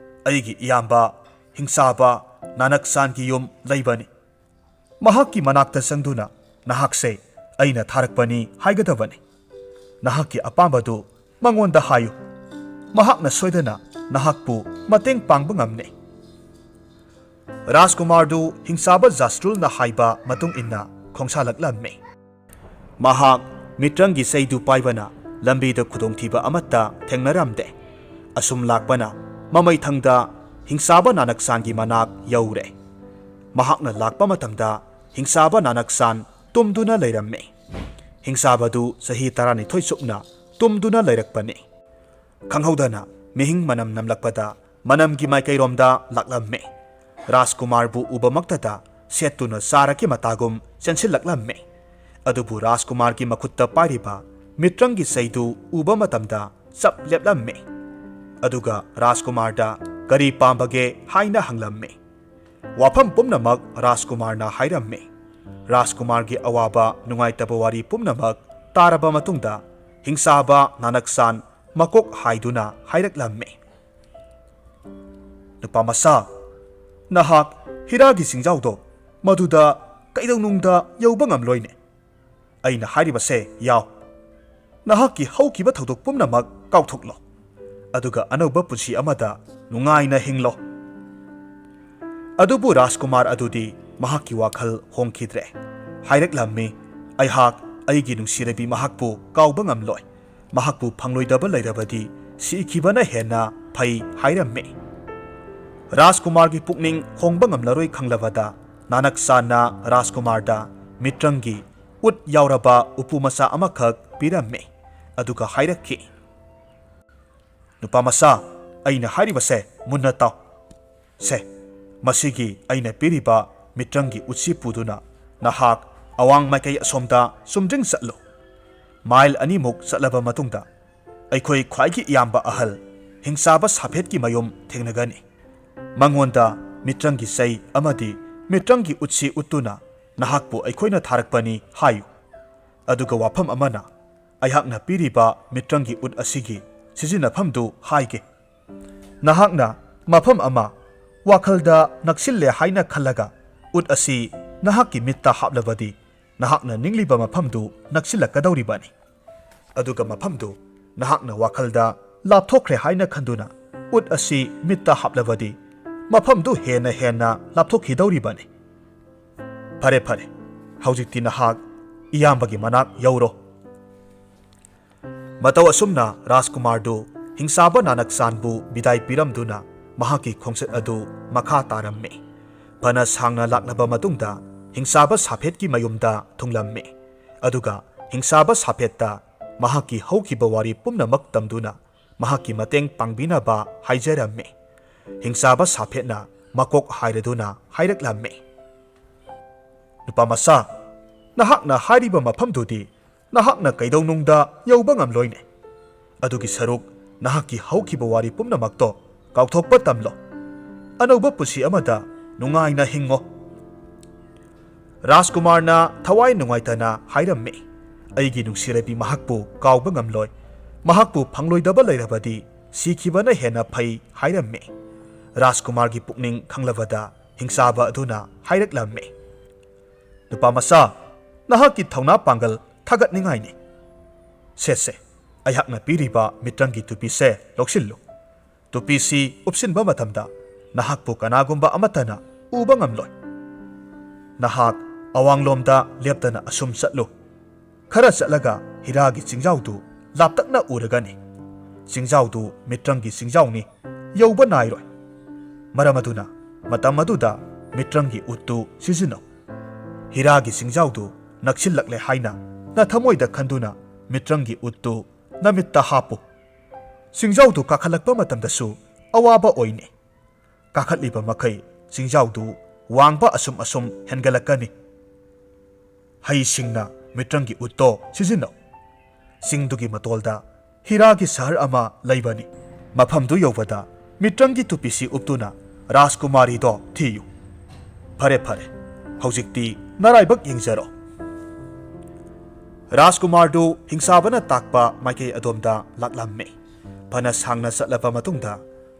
ꯑꯩꯒꯤ ꯏꯌꯥꯝꯕ ꯍꯤꯡꯆꯥꯕ ꯅꯥꯅꯛꯁꯥꯟꯒꯤ ꯌꯨꯝ ꯂꯩꯕꯅꯤ꯫ ꯃꯍꯥꯛꯀꯤ ꯃꯅꯥꯛꯇ ꯆꯪꯗꯨꯅ ꯅꯍꯥꯛꯁꯦ ꯑꯩꯅ ꯊꯥꯔꯛꯄꯅꯤ ꯍꯥꯏꯒꯗꯕꯅꯤ꯫ ꯅꯍꯥꯛꯀꯤ ꯑꯄꯥꯝꯕꯗꯨ ꯃꯉꯣꯟꯗ ꯍꯥꯏꯌꯨ꯫ ꯃꯍꯥꯛꯅ ꯁꯣꯏꯗꯅ ꯅꯍꯥꯛꯄꯨ ꯃꯇꯦꯡ ꯄꯥꯡꯕ ꯉꯝꯅꯤ꯫" ꯔꯥꯖꯀꯨꯃꯥꯔꯗꯨ ꯍꯤꯡꯆꯥꯕ ꯖꯥꯁꯇ꯭ꯔꯨꯜꯅ ꯍꯥꯏꯕ ꯃꯇꯨꯡ ꯏꯟꯅ ꯈꯣꯡꯁꯥꯜꯂꯛꯂꯝꯃꯤ꯫ ꯃꯍꯥꯛ ꯃꯤꯇ꯭ꯔꯪꯒꯤ ꯆꯩꯗꯨ ꯄꯥꯏꯕꯅ ꯂꯝꯕꯤꯗ ꯈꯨꯗꯣꯡꯊꯤꯕ ꯑꯃꯠꯇ ꯊꯦꯡꯅꯔꯝꯗꯦ꯫ ꯑꯁꯨꯝ ꯂꯥꯛꯄꯅ ꯃꯃꯩꯊꯪꯗ ꯍꯤꯡꯆꯥꯕ ꯅꯥꯅꯛꯁꯥꯟꯒꯤ ꯃꯅꯥꯛ ꯌꯧꯔꯦ꯫ ꯃꯍꯥꯛꯅ ꯂꯥꯛꯄ ꯃꯇꯝꯗ ꯍꯤꯡꯆꯥꯕ ꯅꯥꯅꯛꯁꯥꯟ ꯇꯨꯝꯗꯨꯅ ꯂꯩꯔꯝꯃꯤ꯫ ꯍꯤꯡꯆꯥꯕꯗꯨ ꯆꯍꯤ ꯇꯔꯥꯅꯤꯊꯣꯏ ꯆꯨꯞꯅ ꯇꯨꯝꯗꯨꯅ ꯂꯩꯔꯛꯄꯅꯤ꯫ ꯈꯪꯍꯧꯗꯅ ꯃꯤꯍꯤꯡ ꯃꯅꯝ ꯅꯝꯂꯛꯄꯗ ꯃꯅꯝꯒꯤ ꯃꯥꯏꯀꯩꯔꯣꯝꯗ ꯂꯥꯛꯂꯝꯃꯤ꯫ ꯔꯥꯖꯀꯨꯃꯥꯔꯕꯨ ꯎꯕꯃꯛꯇꯗ ꯁꯦꯠꯇꯨꯅ ꯆꯥꯔꯒꯤ ꯃꯇꯥꯒꯨꯝ ꯆꯦꯟꯁꯤꯜꯂꯛꯂꯝꯃꯤ꯫ ꯑꯗꯨꯕꯨ ꯔꯥꯖꯀꯨꯃꯥꯔꯒꯤ ꯃꯈꯨꯠꯇ ꯄꯥꯏꯔꯤꯕ ꯃꯤꯇ꯭ꯔꯪꯒꯤ ꯆꯩꯗꯨ ꯎꯕ ꯃꯇꯝꯗ ꯆꯞ ꯂꯦꯞꯂꯝꯃꯤ꯫ ꯑꯗꯨꯒ ꯔꯥꯖꯀꯨꯃꯥꯔꯗ ꯀꯔꯤ ꯄꯥꯝꯕꯒꯦ ꯍꯥꯏꯅ ꯍꯪꯂꯝꯃꯤ꯫ ꯋꯥꯐꯝ ꯄꯨꯝꯅꯃꯛ ꯔꯥꯖꯀꯨꯃꯥꯔꯅ ꯍꯥꯏꯔꯝꯃꯤ꯫ ꯔꯥꯖꯀꯨꯃꯥꯔꯒꯤ ꯑꯋꯥꯕ ꯅꯨꯡꯉꯥꯏꯇꯕ ꯋꯥꯔꯤ ꯄꯨꯝꯅꯃꯛ ꯇꯥꯔꯕ ꯃꯇꯨꯡꯗ ꯍꯤꯡꯆꯥꯕ ꯅꯥꯅꯛꯁꯥꯟ ꯃꯀꯣꯛ ꯍꯥꯏꯗꯨꯅ ꯍꯥꯏꯔꯛꯂꯝꯃꯤ, "ꯅꯨꯄꯥ ꯃꯆꯥ, ꯅꯍꯥꯛ ꯍꯤꯔꯥꯒꯤ ꯆꯤꯡꯖꯥꯎꯗꯣ ꯃꯗꯨꯗ ꯀꯩꯗꯧꯅꯨꯡꯗ ꯌꯧꯕ ꯉꯝꯂꯣꯏꯅꯦ꯫ ꯑꯩꯅ ꯍꯥꯏꯔꯤꯕꯁꯦ ꯌꯥꯎ꯫ ꯅꯍꯥꯛꯀꯤ ꯍꯧꯈꯤꯕ ꯊꯧꯗꯣꯛ ꯄꯨꯝꯅꯃꯛ ꯀꯥꯎꯊꯣꯛꯂꯣ, ꯑꯗꯨꯒ ꯑꯅꯧꯕ ꯄꯨꯟꯁꯤ ꯑꯃꯗ ꯅꯨꯡꯉꯥꯏꯅ ꯍꯤꯡꯂꯣ꯫ ꯑꯗꯨꯕꯨ ꯔꯥꯖꯀꯨꯃꯥꯔ ꯑꯗꯨꯗꯤ ꯃꯍꯥꯛꯀꯤ ꯋꯥꯈꯜ ꯍꯣꯡꯈꯤꯗ꯭ꯔꯦ꯫ ꯍꯥꯏꯔꯛꯂꯝꯃꯤ, "ꯑꯩꯍꯥꯛ ꯑꯩꯒꯤ ꯅꯨꯡꯁꯤꯔꯕꯤ ꯃꯍꯥꯛꯄꯨ ꯀꯥꯎꯕ ꯉꯝꯂꯣꯏ꯫ ꯃꯍꯥꯛꯄꯨ ꯐꯪꯂꯣꯏꯗꯕ ꯂꯩꯔꯕꯗꯤ ꯁꯤꯈꯤꯕꯅ ꯍꯦꯟꯅ ꯐꯩ" ꯍꯥꯏꯔꯝꯃꯤ꯫ ꯔꯥꯖꯀꯨꯃꯥꯔꯒꯤ ꯄꯨꯛꯅꯤꯡ ꯍꯣꯡꯕ ꯉꯝꯂꯔꯣꯏ ꯈꯪꯂꯕꯗ, ꯅꯥꯅꯛꯁꯥꯟꯅ ꯔꯥꯖꯀꯨꯃꯥꯔꯗ ꯃꯤꯇ꯭ꯔꯪꯒꯤ ꯎꯠ ꯌꯥꯎꯔꯕ ꯎꯄꯨ ꯃꯆꯥ ꯑꯃꯈꯛ ꯄꯤꯔꯝꯃꯤ, ꯑꯗꯨꯒ ꯍꯥꯏꯔꯛꯈꯤ, "ꯅꯨꯄꯥ ꯃꯆꯥ, ꯑꯩꯅ ꯍꯥꯏꯔꯤꯕꯁꯦ ꯃꯨꯟꯅ ꯇꯥꯎ꯫ ꯁꯦ, ꯃꯁꯤꯒꯤ ꯑꯩꯅ ꯄꯤꯔꯤꯕ ꯃꯤꯇ꯭ꯔꯪꯒꯤ ꯎꯠꯁꯤ ꯄꯨꯗꯨꯅ ꯅꯍꯥꯛ ꯑꯋꯥꯡ ꯃꯥꯏꯀꯩ ꯑꯁꯣꯝꯗ ꯆꯨꯝꯗ꯭ꯔꯤꯡ ꯆꯠꯂꯨ꯫ ꯃꯥꯏꯜ ꯑꯅꯤꯃꯨꯛ ꯆꯠꯂꯕ ꯃꯇꯨꯡꯗ ꯑꯩꯈꯣꯏ ꯈ꯭ꯋꯥꯏꯒꯤ ꯏꯌꯥꯝꯕ ꯑꯍꯜ ꯍꯤꯡꯆꯥꯕ ꯁꯥꯐꯦꯠꯀꯤ ꯃꯌꯨꯝ ꯊꯦꯡꯅꯒꯅꯤ꯫ ꯃꯉꯣꯟꯗ ꯃꯤꯇ꯭ꯔꯪꯒꯤ ꯆꯩ ꯑꯃꯗꯤ ꯃꯤꯇ꯭ꯔꯪꯒꯤ ꯎꯠꯁꯤ ꯎꯠꯇꯨꯅ ꯅꯍꯥꯛꯄꯨ ꯑꯩꯈꯣꯏꯅ ꯊꯥꯔꯛꯄꯅꯤ ꯍꯥꯏꯌꯨ꯫ ꯑꯗꯨꯒ ꯋꯥꯐꯝ ꯑꯃꯅ, ꯑꯩꯍꯥꯛꯅ ꯄꯤꯔꯤꯕ ꯃꯤꯇ꯭ꯔꯪꯒꯤ ꯎꯠ ꯑꯁꯤꯒꯤ ꯁꯤꯖꯤꯟꯅꯐꯝꯗꯨ ꯍꯥꯏꯒꯦ꯫ ꯅꯍꯥꯛꯅ ꯃꯐꯝ ꯑꯃ ꯋꯥꯈꯜꯗ ꯅꯛꯁꯤꯜꯂꯦ ꯍꯥꯏꯅ ꯈꯜꯂꯒ ꯎꯠ ꯑꯁꯤ ꯅꯍꯥꯛꯀꯤ ꯃꯤꯠꯇ ꯍꯥꯞꯂꯕꯗꯤ, ꯅꯍꯥꯛꯅ ꯅꯤꯡꯂꯤꯕ ꯃꯐꯝꯗꯨ ꯅꯛꯁꯤꯜꯂꯛꯀꯗꯧꯔꯤꯕꯅꯤ꯫ ꯑꯗꯨꯒ ꯃꯐꯝꯗꯨ ꯅꯍꯥꯛꯅ ꯋꯥꯈꯜꯗ ꯂꯥꯞꯊꯣꯛꯈ꯭ꯔꯦ ꯍꯥꯏꯅ ꯈꯟꯗꯨꯅ ꯎꯠ ꯑꯁꯤ ꯃꯤꯠꯇ ꯍꯥꯞꯂꯕꯗꯤ, ꯃꯐꯝꯗꯨ ꯍꯦꯟꯅ ꯍꯦꯟꯅ ꯂꯥꯞꯊꯣꯛꯈꯤꯗꯧꯔꯤꯕꯅꯤ꯫ ꯐꯔꯦ, ꯐꯔꯦ, ꯍꯧꯖꯤꯛꯇꯤ ꯅꯍꯥꯛ ꯏꯌꯥꯝꯕꯒꯤ ꯃꯅꯥꯛ ꯌꯧꯔꯣ꯫" ꯃꯇꯧ ꯑꯁꯨꯝꯅ ꯔꯥꯖꯀꯨꯃꯥꯔꯗꯨ ꯍꯤꯡꯆꯥꯕ ꯅꯥꯅꯛꯆꯥꯟꯕꯨ ꯕꯤꯗꯥꯏ ꯄꯤꯔꯝꯗꯨꯅ ꯃꯍꯥꯛꯀꯤ ꯈꯣꯡꯆꯠ ꯑꯗꯨ ꯃꯈꯥ ꯇꯥꯔꯝꯃꯤ꯫ ꯐꯅ ꯁꯥꯡꯅ ꯂꯥꯛꯂꯕ ꯃꯇꯨꯡꯗ ꯍꯤꯡꯆꯥꯕ ꯁꯥꯐꯦꯠꯀꯤ ꯃꯌꯨꯝꯗ ꯊꯨꯡꯂꯝꯃꯤ꯫ ꯑꯗꯨꯒ ꯍꯤꯡꯆꯥꯕ ꯁꯥꯐꯦꯠꯇ ꯃꯍꯥꯛꯀꯤ ꯍꯧꯈꯤꯕ ꯋꯥꯔꯤ ꯄꯨꯝꯅꯃꯛ ꯇꯝꯗꯨꯅ ꯃꯍꯥꯛꯀꯤ ꯃꯇꯦꯡ ꯄꯥꯡꯕꯤꯅꯕ ꯍꯥꯏꯖꯔꯝꯃꯤ꯫ ꯍꯤꯡꯆꯥꯕ ꯁꯥꯐꯦꯠꯅ ꯃꯀꯣꯛ ꯍꯥꯏꯔꯗꯨꯅ ꯍꯥꯏꯔꯛꯂꯝꯃꯤ, "ꯅꯨꯄꯥ ꯃꯆꯥ, ꯅꯍꯥꯛꯅ ꯍꯥꯏꯔꯤꯕ ꯃꯐꯝꯗꯨꯗꯤ ꯅꯍꯥꯛꯅ ꯀꯩꯗꯧꯅꯨꯡꯗ ꯌꯧꯕ ꯉꯝꯂꯣꯏꯅꯦ꯫ ꯑꯗꯨꯒꯤ ꯁꯔꯨꯛ ꯅꯍꯥꯛꯀꯤ ꯍꯧꯈꯤꯕ ꯋꯥꯔꯤ ꯄꯨꯝꯅꯃꯛꯇꯣ ꯀꯥꯎꯊꯣꯛꯄ ꯇꯝꯂꯣ꯫ ꯑꯅꯧꯕ ꯄꯨꯟꯁꯤ ꯑꯃꯗ ꯅꯨꯡꯉꯥꯏꯅ ꯍꯤꯡꯉꯣ꯫" ꯔꯥꯖꯀꯨꯃꯥꯔꯅ ꯊꯋꯥꯏ ꯅꯨꯡꯉꯥꯏꯇꯅ ꯍꯥꯏꯔꯝꯃꯤ, "ꯑꯩꯒꯤ ꯅꯨꯡꯁꯤꯔꯕꯤ ꯃꯍꯥꯛꯄꯨ ꯀꯥꯎꯕ ꯉꯝꯂꯣꯏ꯫ ꯃꯍꯥꯛꯄꯨ ꯐꯪꯂꯣꯏꯗꯕ ꯂꯩꯔꯕꯗꯤ ꯁꯤꯈꯤꯕꯅ ꯍꯦꯟꯅ ꯐꯩ" ꯍꯥꯏꯔꯝꯃꯤ꯫ ꯔꯥꯖꯀꯨꯃꯥꯔꯒꯤ ꯄꯨꯛꯅꯤꯡ ꯈꯪꯂꯕꯗ ꯍꯤꯡꯆꯥꯕ ꯑꯗꯨꯅ ꯍꯥꯏꯔꯛꯂꯝꯃꯤ, "ꯅꯨꯄꯥ ꯃꯆꯥ, ꯅꯍꯥꯛꯀꯤ ꯊꯧꯅꯥ ꯄꯥꯡꯒꯜ ꯊꯥꯒꯠꯅꯤꯡꯉꯥꯏꯅꯤ꯫ "ꯁꯦ, ꯁꯦ, ꯑꯩꯍꯥꯛꯅ ꯄꯤꯔꯤꯕ ꯃꯤꯇ꯭ꯔꯪꯒꯤ ꯇꯨꯄꯤꯁꯦ ꯂꯧꯁꯤꯜꯂꯨ꯫ ꯇꯨꯄꯤꯁꯤ ꯎꯞꯁꯤꯟꯕ ꯃꯇꯝꯗ ꯅꯍꯥꯛꯄꯨ ꯀꯅꯥꯒꯨꯝꯕ ꯑꯃꯠꯇꯅ ꯎꯕ ꯉꯝꯂꯣꯏ꯫ ꯅꯍꯥꯛ ꯑꯋꯥꯡꯂꯣꯝꯗ ꯂꯦꯞꯇꯅ ꯑꯁꯨꯝ ꯆꯠꯂꯨ꯫ ꯈꯔ ꯆꯠꯂꯒ ꯍꯤꯔꯥꯒꯤ ꯆꯤꯡꯖꯥꯎꯗꯨ ꯂꯥꯞꯇꯛꯅ ꯎꯔꯒꯅꯤ꯫ ꯆꯤꯡꯖꯥꯎꯗꯨ ꯃꯤꯇ꯭ꯔꯪꯒꯤ ꯆꯤꯡꯖꯥꯎꯅꯤ, ꯌꯧꯕ ꯅꯥꯏꯔꯣꯏ꯫ ꯃꯔꯝ ꯑꯗꯨꯅ ꯃꯇꯝ ꯑꯗꯨꯗ ꯃꯤꯇ꯭ꯔꯪꯒꯤ ꯎꯠꯇꯨ ꯁꯤꯖꯤꯟꯅꯧ꯫ ꯍꯤꯔꯥꯒꯤ ꯆꯤꯡꯖꯥꯎꯗꯨ ꯅꯛꯁꯤꯜꯂꯛꯂꯦ ꯍꯥꯏꯅ ꯅꯊꯃꯣꯏꯗ ꯈꯟꯗꯨꯅ ꯃꯤꯇ꯭ꯔꯪꯒꯤ ꯎꯠꯇꯨ ꯅꯃꯤꯠꯇ ꯍꯥꯞꯄꯨ꯫ ꯆꯤꯡꯖꯥꯎꯗꯨ ꯀꯥꯈꯠꯂꯛꯄ ꯃꯇꯝꯗꯁꯨ ꯑꯋꯥꯕ ꯑꯣꯏꯅꯤ꯫ ꯀꯥꯈꯠꯂꯤꯕ ꯃꯈꯩ ꯆꯤꯡꯖꯥꯎꯗꯨ ꯋꯥꯡꯕ ꯑꯁꯨꯝ ꯑꯁꯨꯝ ꯍꯦꯟꯒꯠꯂꯛꯀꯅꯤ꯫ ꯍꯩꯁꯤꯡꯅ ꯃꯤꯇ꯭ꯔꯪꯒꯤ ꯎꯠꯇꯣ ꯁꯤꯖꯤꯟꯅꯧ꯫ ꯆꯤꯡꯗꯨꯒꯤ ꯃꯇꯣꯜꯗ ꯍꯤꯔꯥꯒꯤ ꯁꯍꯔ ꯑꯃ ꯂꯩꯕꯅꯤ꯫ ꯃꯐꯝꯗꯨ ꯌꯧꯕꯗ ꯃꯤꯇ꯭ꯔꯪꯒꯤ ꯇꯨꯄꯤꯁꯤ ꯎꯞꯇꯨꯅ ꯔꯥꯖꯀꯨꯃꯥꯔꯤꯗꯣ ꯊꯤꯌꯨ꯫ ꯐꯔꯦ, ꯐꯔꯦ, ꯍꯧꯖꯤꯛꯇꯤ ꯅꯔꯥꯏꯕꯛ ꯌꯦꯡꯖꯔꯣ꯫" ꯔꯥꯖꯀꯨꯃꯥꯔꯗꯨ ꯍꯤꯡꯁꯥꯕꯅ ꯇꯥꯛꯄ ꯃꯥꯏꯀꯩ ꯑꯗꯣꯝꯗ ꯂꯥꯛꯂꯝꯃꯤ꯫ ꯐꯅ ꯁꯥꯡꯅ ꯆꯠꯂꯕ ꯃꯇꯨꯡꯗ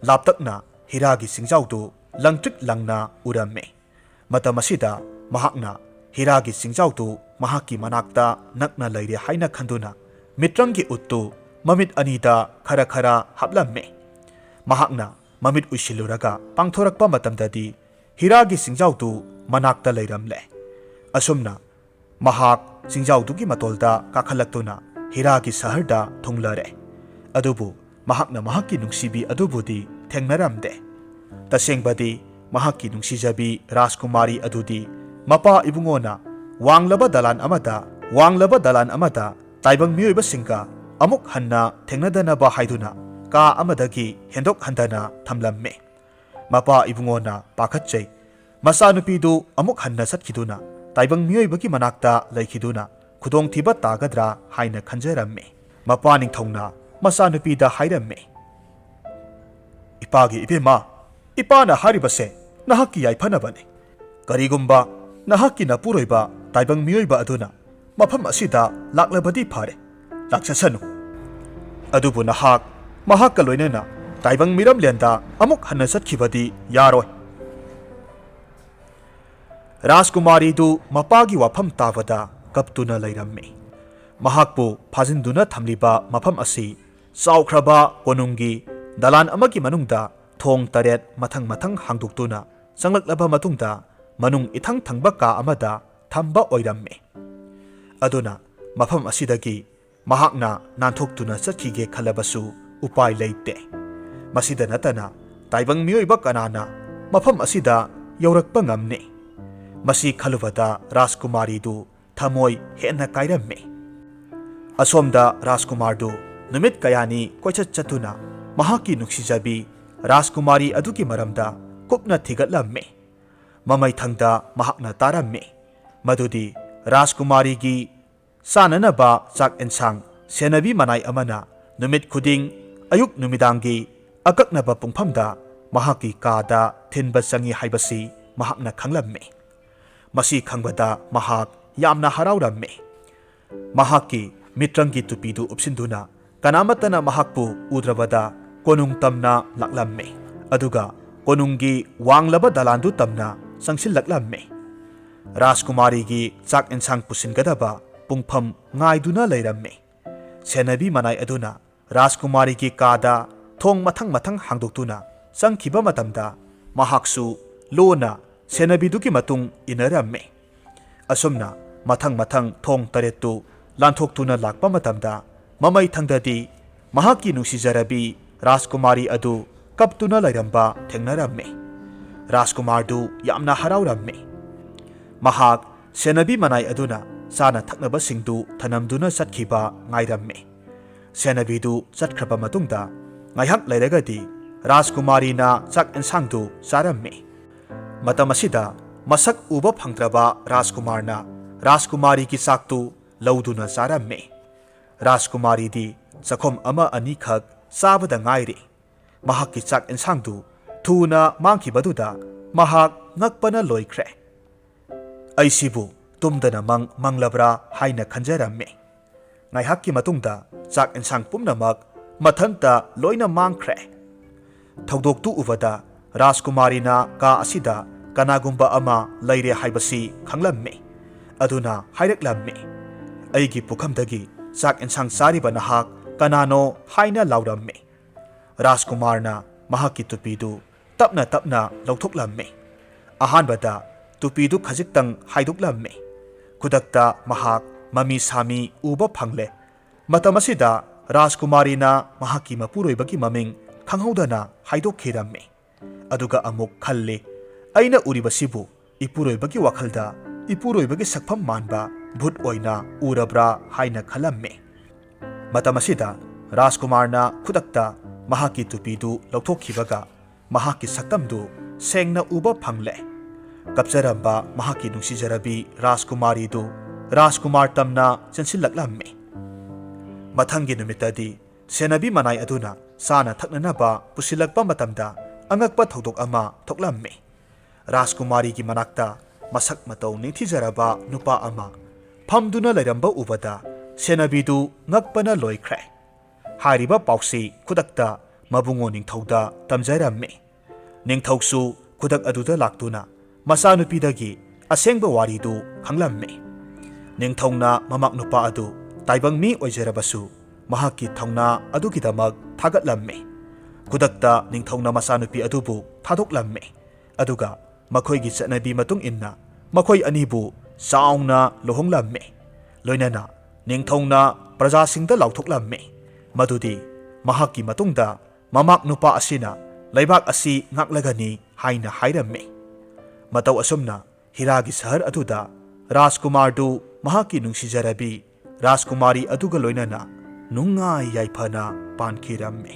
ꯂꯥꯞꯇꯛꯅ ꯍꯤꯔꯥꯒꯤ ꯆꯤꯡꯖꯥꯎꯗꯨ ꯂꯪꯇ꯭ꯔꯤꯛ ꯂꯪꯅ ꯎꯔꯝꯃꯤ꯫ ꯃꯇꯝ ꯑꯁꯤꯗ ꯃꯍꯥꯛꯅ ꯍꯤꯔꯥꯒꯤ ꯆꯤꯡꯖꯥꯎꯗꯨ ꯃꯍꯥꯛꯀꯤ ꯃꯅꯥꯛꯇ ꯅꯛꯅ ꯂꯩꯔꯦ ꯍꯥꯏꯅ ꯈꯟꯗꯨꯅ ꯃꯤꯇ꯭ꯔꯪꯒꯤ ꯎꯠꯇꯨ ꯃꯃꯤꯠ ꯑꯅꯤꯗ ꯈꯔ ꯈꯔ ꯍꯥꯞꯂꯝꯃꯤ꯫ ꯃꯍꯥꯛꯅ ꯃꯃꯤꯠ ꯎꯏꯁꯤꯜꯂꯨꯔꯒ ꯄꯥꯡꯊꯣꯔꯛꯄ ꯃꯇꯝꯗꯗꯤ ꯍꯤꯔꯥꯒꯤ ꯆꯤꯡꯖꯥꯎꯗꯨ ꯃꯅꯥꯛꯇ ꯂꯩꯔꯝꯂꯦ꯫ ꯑꯁꯨꯝꯅ ꯃꯍꯥꯛ ꯆꯤꯡꯖꯥꯎꯗꯨꯒꯤ ꯃꯇꯣꯜꯗ ꯀꯥꯈꯠꯂꯛꯇꯨꯅ ꯍꯤꯔꯥꯒꯤ ꯁꯍꯔꯗ ꯊꯨꯡꯂꯔꯦ꯫ ꯑꯗꯨꯕꯨ ꯃꯍꯥꯛꯅ ꯃꯍꯥꯛꯀꯤ ꯅꯨꯡꯁꯤꯕꯤ ꯑꯗꯨꯕꯨꯗꯤ ꯊꯦꯡꯅꯔꯝꯗꯦ꯫ ꯇꯁꯦꯡꯕꯗꯤ ꯃꯍꯥꯛꯀꯤ ꯅꯨꯡꯁꯤꯖꯕꯤ ꯔꯥꯖꯀꯨꯃꯥꯔꯤ ꯑꯗꯨꯗꯤ ꯃꯄꯥ ꯏꯕꯨꯡꯉꯣꯅ ꯋꯥꯡꯂꯕ ꯗꯂꯥꯟ ꯑꯃꯗ, ꯋꯥꯡꯂꯕ ꯗꯂꯥꯟ ꯑꯃꯗ ꯇꯥꯏꯕꯪ ꯃꯤꯑꯣꯏꯕꯁꯤꯡꯒ ꯑꯃꯨꯛ ꯍꯟꯅ ꯊꯦꯡꯅꯗꯅꯕ ꯍꯥꯏꯗꯨꯅ ꯀꯥ ꯑꯃꯗꯒꯤ ꯍꯦꯟꯗꯣꯛ ꯍꯟꯗꯅ ꯊꯝꯂꯝꯃꯤ꯫ ꯃꯄꯥ ꯏꯕꯨꯡꯉꯣꯅ ꯄꯥꯈꯠꯆꯩ꯫ ꯃꯆꯥꯅꯨꯄꯤꯗꯨ ꯑꯃꯨꯛ ꯍꯟꯅ ꯆꯠꯈꯤꯗꯨꯅ ꯇꯥꯏꯕꯪ ꯃꯤꯑꯣꯏꯕꯒꯤ ꯃꯅꯥꯛꯇ ꯂꯩꯈꯤꯗꯨꯅ ꯈꯨꯗꯣꯡꯊꯤꯕ ꯇꯥꯒꯗ꯭ꯔꯥ ꯍꯥꯏꯅ ꯈꯟꯖꯔꯝꯃꯤ꯫ ꯃꯄꯥ ꯅꯤꯡꯊꯧꯅ ꯃꯆꯥꯅꯨꯄꯤꯗ ꯍꯥꯏꯔꯝꯃꯤ, "ꯏꯄꯥꯒꯤ ꯏꯕꯦꯝꯃ, ꯏꯄꯥꯅ ꯍꯥꯏꯔꯤꯕꯁꯦ ꯅꯍꯥꯛꯀꯤ ꯌꯥꯏꯐꯅꯕꯅꯤ꯫ ꯀꯔꯤꯒꯨꯝꯕ ꯅꯍꯥꯛꯀꯤ ꯅꯄꯨꯔꯣꯏꯕ ꯇꯥꯏꯕꯪ ꯃꯤꯑꯣꯏꯕ ꯑꯗꯨꯅ ꯃꯐꯝ ꯑꯁꯤꯗ ꯂꯥꯛꯂꯕꯗꯤ ꯐꯔꯦ, ꯂꯥꯛꯆꯁꯅꯨ꯫ ꯑꯗꯨꯕꯨ ꯅꯍꯥꯛ ꯃꯍꯥꯛꯀ ꯂꯣꯏꯅꯅ ꯇꯥꯏꯕꯪ ꯃꯤꯔꯝꯂꯦꯟꯗ ꯑꯃꯨꯛ ꯍꯟꯅ ꯆꯠꯈꯤꯕꯗꯤ ꯌꯥꯔꯣꯏ꯫" ꯔꯥꯖꯀꯨꯃꯥꯔꯤꯗꯨ ꯃꯄꯥꯒꯤ ꯋꯥꯐꯝ ꯇꯥꯕꯗ ꯀꯞꯇꯨꯅ ꯂꯩꯔꯝꯃꯤ꯫ ꯃꯍꯥꯛꯄꯨ ꯐꯥꯖꯤꯟꯗꯨꯅ ꯊꯝꯂꯤꯕ ꯃꯐꯝ ꯑꯁꯤ ꯆꯥꯎꯈ꯭ꯔꯕ ꯀꯣꯅꯨꯡꯒꯤ ꯗꯂꯥꯟ ꯑꯃꯒꯤ ꯃꯅꯨꯡꯗ ꯊꯣꯡ ꯇꯔꯦꯠ ꯃꯊꯪ ꯃꯊꯪ ꯍꯥꯡꯗꯣꯛꯇꯨꯅ ꯆꯪꯂꯛꯂꯕ ꯃꯇꯨꯡꯗ, ꯃꯅꯨꯡ ꯏꯊꯪ ꯊꯪꯕ ꯀꯥ ꯑꯃꯗ ꯊꯝꯕ ꯑꯣꯏꯔꯝꯃꯤ꯫ ꯑꯗꯨꯅ ꯃꯐꯝ ꯑꯁꯤꯗꯒꯤ ꯃꯍꯥꯛꯅ ꯅꯥꯟꯊꯣꯛꯇꯨꯅ ꯆꯠꯈꯤꯒꯦ ꯈꯜꯂꯕꯁꯨ ꯎꯄꯥꯏ ꯂꯩꯇꯦ꯫ ꯃꯁꯤꯗ ꯅꯠꯇꯅ ꯇꯥꯏꯕꯪ ꯃꯤꯑꯣꯏꯕ ꯀꯅꯥꯅ ꯃꯐꯝ ꯑꯁꯤꯗ ꯌꯧꯔꯛꯄ ꯉꯝꯅꯤ? ꯃꯁꯤ ꯈꯜꯂꯨꯕꯗ ꯔꯥꯖꯀꯨꯃꯥꯔꯤꯗꯨ ꯊꯃꯣꯏ ꯍꯦꯟꯅ ꯀꯥꯏꯔꯝꯃꯤ꯫ ꯑꯁꯣꯝꯗ ꯔꯥꯖꯀꯨꯃꯥꯔꯗꯨ ꯅꯨꯃꯤꯠ ꯀꯌꯥꯅꯤ ꯀꯣꯏꯆꯠ ꯆꯠꯇꯨꯅ ꯃꯍꯥꯛꯀꯤ ꯅꯨꯡꯁꯤꯖꯕꯤ ꯔꯥꯖꯀꯨꯃꯥꯔꯤ ꯑꯗꯨꯒꯤ ꯃꯔꯝꯗ ꯀꯨꯞꯅ ꯊꯤꯒꯠꯂꯝꯃꯤ꯫ ꯃꯃꯩꯊꯪꯗ ꯃꯍꯥꯛꯅ ꯇꯥꯔꯝꯃꯤ ꯃꯗꯨꯗꯤ ꯔꯥꯖꯀꯨꯃꯥꯔꯤꯒꯤ ꯆꯥꯅꯅꯕ ꯆꯥꯛ ꯑꯦꯟꯁꯥꯡ ꯁꯦꯟꯅꯕꯤ ꯃꯅꯥꯏ ꯑꯃꯅ ꯅꯨꯃꯤꯠ ꯈꯨꯗꯤꯡ ꯑꯌꯨꯛ ꯅꯨꯃꯤꯗꯥꯡꯒꯤ ꯑꯀꯛꯅꯕ ꯄꯨꯡꯐꯝꯗ ꯃꯍꯥꯛꯀꯤ ꯀꯥꯗ ꯊꯤꯟꯕ ꯆꯪꯏ ꯍꯥꯏꯕꯁꯤ ꯃꯍꯥꯛꯅ ꯈꯪꯂꯝꯃꯤ꯫ ꯃꯁꯤ ꯈꯪꯕꯗ ꯃꯍꯥꯛ ꯌꯥꯝꯅ ꯍꯔꯥꯎꯔꯝꯃꯤ꯫ ꯃꯍꯥꯛꯀꯤ ꯃꯤꯇ꯭ꯔꯪꯒꯤ ꯇꯨꯄꯤꯗꯨ ꯎꯞꯁꯤꯟꯗꯨꯅ ꯀꯅꯥꯃꯠꯇꯅ ꯃꯍꯥꯛꯄꯨ ꯎꯗ꯭ꯔꯕꯗ ꯀꯣꯅꯨꯡ ꯇꯝꯅ ꯂꯥꯛꯂꯝꯃꯤ꯫ ꯑꯗꯨꯒ ꯀꯣꯅꯨꯡꯒꯤ ꯋꯥꯡꯂꯕ ꯗꯂꯥꯟꯗꯨ ꯇꯝꯅ ꯆꯪꯁꯤꯜꯂꯛꯂꯝꯃꯤ꯫ ꯔꯥꯖꯀꯨꯃꯥꯔꯤꯒꯤ ꯆꯥꯛ ꯑꯦꯟꯁꯥꯡ ꯄꯨꯁꯤꯟꯒꯗꯕ ꯄꯨꯡꯐꯝ ꯉꯥꯏꯗꯨꯅ ꯂꯩꯔꯝꯃꯤ꯫ ꯁꯦꯟꯅꯕꯤ ꯃꯅꯥꯏ ꯑꯗꯨꯅ ꯔꯥꯖꯀꯨꯃꯥꯔꯤꯒꯤ ꯀꯥꯗ ꯊꯣꯡ ꯃꯊꯪ ꯃꯊꯪ ꯍꯥꯡꯗꯣꯛꯇꯨꯅ ꯆꯪꯈꯤꯕ ꯃꯇꯝꯗ ꯃꯍꯥꯛꯁꯨ ꯂꯣꯟꯅ ꯁꯦꯟꯅꯕꯤꯗꯨꯒꯤ ꯃꯇꯨꯡ ꯏꯟꯅꯔꯝꯃꯤ꯫ ꯑꯁꯨꯝꯅ ꯃꯊꯪ ꯃꯊꯪ ꯊꯣꯡ ꯇꯔꯦꯠꯇꯨ ꯂꯥꯟꯊꯣꯛꯇꯨꯅ ꯂꯥꯛꯄ ꯃꯇꯝꯗ ꯃꯃꯩ ꯊꯪꯗꯗꯤ ꯃꯍꯥꯛꯀꯤ ꯅꯨꯡꯁꯤꯖꯔꯕꯤ ꯔꯥꯖꯀꯨꯃꯥꯔꯤ ꯑꯗꯨ ꯀꯞꯇꯨꯅ ꯂꯩꯔꯝꯕ ꯊꯦꯡꯅꯔꯝꯃꯤ꯫ ꯔꯥꯖꯀꯨꯃꯥꯔꯗꯨ ꯌꯥꯝꯅ ꯍꯔꯥꯎꯔꯝꯃꯤ꯫ ꯃꯍꯥꯛ ꯁꯦꯟꯅꯕꯤ ꯃꯅꯥꯏ ꯑꯗꯨꯅ ꯆꯥꯅ ꯊꯛꯅꯕꯁꯤꯡꯗꯨ ꯊꯅꯝꯗꯨꯅ ꯆꯠꯈꯤꯕ ꯉꯥꯏꯔꯝꯃꯤ꯫ ꯁꯦꯟꯅꯕꯤꯗꯨ ꯆꯠꯈ꯭ꯔꯕ ꯃꯇꯨꯡꯗ ꯉꯥꯏꯍꯥꯛ ꯂꯩꯔꯒꯗꯤ ꯔꯥꯖꯀꯨꯃꯥꯔꯤꯅ ꯆꯥꯛ ꯑꯦꯟꯁꯥꯡꯗꯨ ꯆꯥꯔꯝꯃꯤ꯫ ꯃꯇꯝ ꯑꯁꯤꯗ ꯃꯁꯛ ꯎꯕ ꯐꯪꯗ꯭ꯔꯕ ꯔꯥꯖꯀꯨꯃꯥꯔꯅ ꯔꯥꯖꯀꯨꯃꯥꯔꯤꯒꯤ ꯆꯥꯛꯇꯨ ꯂꯧꯗꯨꯅ ꯆꯥꯔꯝꯃꯤ꯫ ꯔꯥꯖꯀꯨꯃꯥꯔꯤꯗꯤ ꯆꯈꯣꯝ ꯑꯃ ꯑꯅꯤꯈꯛ ꯆꯥꯕꯗ ꯉꯥꯏꯔꯤ꯫ ꯃꯍꯥꯛꯀꯤ ꯆꯥꯛ ꯑꯦꯟꯁꯥꯡꯗꯨ ꯊꯨꯅ ꯃꯥꯡꯈꯤꯕꯗꯨꯗ ꯃꯍꯥꯛ ꯉꯛꯄꯅ ꯂꯣꯏꯈ꯭ꯔꯦ꯫ ꯑꯩꯁꯤꯕꯨ ꯇꯨꯝꯗꯅ ꯃꯪ ꯃꯪꯂꯕ꯭ꯔꯥ ꯍꯥꯏꯅ ꯈꯟꯖꯔꯝꯃꯤ꯫ ꯉꯥꯏꯍꯥꯛꯀꯤ ꯃꯇꯨꯡꯗ ꯆꯥꯛ ꯑꯦꯟꯁꯥꯡ ꯄꯨꯝꯅꯃꯛ ꯃꯊꯟꯇ ꯂꯣꯏꯅ ꯃꯥꯡꯈ꯭ꯔꯦ꯫ ꯊꯧꯗꯣꯛꯇꯨ ꯎꯕꯗ ꯔꯥꯖꯀꯨꯃꯥꯔꯤꯅ ꯀꯥ ꯑꯁꯤꯗ ꯀꯅꯥꯒꯨꯝꯕ ꯑꯃ ꯂꯩꯔꯦ ꯍꯥꯏꯕꯁꯤ ꯈꯪꯂꯝꯃꯤ꯫ ꯑꯗꯨꯅ ꯍꯥꯏꯔꯛꯂꯝꯃꯤ, "ꯑꯩꯒꯤ ꯄꯨꯈꯝꯗꯒꯤ ꯆꯥꯛ ꯏꯟꯁꯥꯡ ꯆꯥꯔꯤꯕ ꯅꯍꯥꯛ ꯀꯅꯥꯅꯣ?" ꯍꯥꯏꯅ ꯂꯥꯎꯔꯝꯃꯤ꯫ ꯔꯥꯖꯀꯨꯃꯥꯔꯅ ꯃꯍꯥꯛꯀꯤ ꯇꯨꯄꯤꯗꯨ ꯇꯞꯅ ꯇꯞꯅ ꯂꯧꯊꯣꯛꯂꯝꯃꯤ꯫ ꯑꯍꯥꯟꯕꯗ ꯇꯨꯄꯤꯗꯨ ꯈꯖꯤꯛꯇꯪ ꯍꯥꯏꯗꯣꯛꯂꯝꯃꯤ꯫ ꯈꯨꯗꯛꯇ ꯃꯍꯥꯛ ꯃꯃꯤ ꯁꯥꯃꯤ ꯎꯕ ꯐꯪꯂꯦ꯫ ꯃꯇꯝ ꯑꯁꯤꯗ ꯔꯥꯖꯀꯨꯃꯥꯔꯤꯅ ꯃꯍꯥꯛꯀꯤ ꯃꯄꯨꯔꯣꯏꯕꯒꯤ ꯃꯃꯤꯡ ꯈꯪꯍꯧꯗꯅ ꯍꯥꯏꯗꯣꯛꯈꯤꯔꯝꯃꯤ꯫ ꯑꯗꯨꯒ ꯑꯃꯨꯛ ꯈꯜꯂꯤ, "ꯑꯩꯅ ꯎꯔꯤꯕꯁꯤꯕꯨ ꯏꯄꯨꯔꯣꯏꯕꯒꯤ ꯋꯥꯈꯜꯗ ꯏꯄꯨꯔꯣꯏꯕꯒꯤ ꯁꯛꯐꯝ ꯃꯥꯟꯕ ꯚꯨꯠ ꯑꯣꯏꯅ ꯎꯔꯕ꯭ꯔꯥ?" ꯍꯥꯏꯅ ꯈꯜꯂꯝꯃꯤ꯫ ꯃꯇꯝ ꯑꯁꯤꯗ ꯔꯥꯖꯀꯨꯃꯥꯔꯅ ꯈꯨꯗꯛꯇ ꯃꯍꯥꯛꯀꯤ ꯇꯨꯄꯤꯗꯨ ꯂꯧꯊꯣꯛꯈꯤꯕꯒ ꯃꯍꯥꯛꯀꯤ ꯁꯛꯇꯝꯗꯨ ꯁꯦꯡꯅ ꯎꯕ ꯐꯪꯂꯦ꯫ ꯀꯞꯆꯔꯝꯕ ꯃꯍꯥꯛꯀꯤ ꯅꯨꯡꯁꯤꯖꯔꯕꯤ ꯔꯥꯖꯀꯨꯃꯥꯔꯤꯗꯨ ꯔꯥꯖꯀꯨꯃꯥꯔ ꯇꯝꯅ ꯆꯦꯟꯁꯤꯜꯂꯛꯂꯝꯃꯤ꯫ ꯃꯊꯪꯒꯤ ꯅꯨꯃꯤꯠꯇꯗꯤ ꯁꯦꯟꯅꯕꯤ ꯃꯅꯥꯏ ꯑꯗꯨꯅ ꯆꯥꯅ ꯊꯛꯅꯅꯕ ꯄꯨꯁꯤꯜꯂꯛꯄ ꯃꯇꯝꯗ ꯑꯉꯛꯄ ꯊꯧꯗꯣꯛ ꯑꯃ ꯊꯣꯛꯂꯝꯃꯤ꯫ ꯔꯥꯖꯀꯨꯃꯥꯔꯤꯒꯤ ꯃꯅꯥꯛꯇ ꯃꯁꯛ ꯃꯇꯧ ꯅꯤꯡꯊꯤꯖꯔꯕ ꯅꯨꯄꯥ ꯑꯃ ꯐꯝꯗꯨꯅ ꯂꯩꯔꯝꯕ ꯎꯕꯗ ꯁꯦꯟꯅꯕꯤꯗꯨ ꯉꯛꯄꯅ ꯂꯣꯏꯈ꯭ꯔꯦ꯫ ꯍꯥꯏꯔꯤꯕ ꯄꯥꯎꯁꯤ ꯈꯨꯗꯛꯇ ꯃꯕꯨꯡꯉꯣ ꯅꯤꯡꯊꯧꯗ ꯇꯝꯖꯔꯝꯃꯤ꯫ ꯅꯤꯡꯊꯧꯁꯨ ꯈꯨꯗꯛ ꯑꯗꯨꯗ ꯂꯥꯛꯇꯨꯅ ꯃꯆꯥꯅꯨꯄꯤꯗꯒꯤ ꯑꯁꯦꯡꯕ ꯋꯥꯔꯤꯗꯨ ꯈꯪꯂꯝꯃꯤ꯫ ꯅꯤꯡꯊꯧꯅ ꯃꯃꯥꯛ ꯅꯨꯄꯥ ꯑꯗꯨ ꯇꯥꯏꯕꯪ ꯃꯤ ꯑꯣꯏꯖꯔꯕꯁꯨ ꯃꯍꯥꯛꯀꯤ ꯊꯧꯅꯥ ꯑꯗꯨꯒꯤꯗꯃꯛ ꯊꯥꯒꯠꯂꯝꯃꯤ꯫ ꯈꯨꯗꯛꯇ ꯅꯤꯡꯊꯧꯅ ꯃꯆꯥꯅꯨꯄꯤ ꯑꯗꯨꯕꯨ ꯊꯥꯗꯣꯛꯂꯝꯃꯤ꯫ ꯑꯗꯨꯒ ꯃꯈꯣꯏꯒꯤ ꯆꯠꯅꯕꯤ ꯃꯇꯨꯡ ꯏꯟꯅ ꯃꯈꯣꯏ ꯑꯅꯤꯕꯨ ꯆꯥꯎꯅ ꯂꯨꯍꯣꯡꯂꯝꯃꯤ꯫ ꯂꯣꯏꯅꯅ ꯅꯤꯡꯊꯧꯅ ꯄ꯭ꯔꯖꯥꯁꯤꯡꯗ ꯂꯥꯎꯊꯣꯛꯂꯝꯃꯤ ꯃꯗꯨꯗꯤ ꯃꯍꯥꯛꯀꯤ ꯃꯇꯨꯡꯗ ꯃꯃꯥꯛ ꯅꯨꯄꯥ ꯑꯁꯤꯅ ꯂꯩꯕꯥꯛ ꯑꯁꯤ ꯉꯥꯛꯂꯒꯅꯤ ꯍꯥꯏꯅ ꯍꯥꯏꯔꯝꯃꯤ꯫ ꯃꯇꯧ ꯑꯁꯨꯝꯅ ꯍꯤꯔꯥꯒꯤ ꯁꯍꯔ ꯑꯗꯨꯗ ꯔꯥꯖꯀꯨꯃꯥꯔꯗꯨ ꯃꯍꯥꯛꯀꯤ ꯅꯨꯡꯁꯤꯖꯔꯕꯤ ꯔꯥꯖꯀꯨꯃꯥꯔꯤ ꯑꯗꯨꯒ ꯂꯣꯏꯅꯅ ꯅꯨꯡꯉꯥꯏ ꯌꯥꯏꯐꯅ ꯄꯥꯟꯈꯤꯔꯝꯃꯤ꯫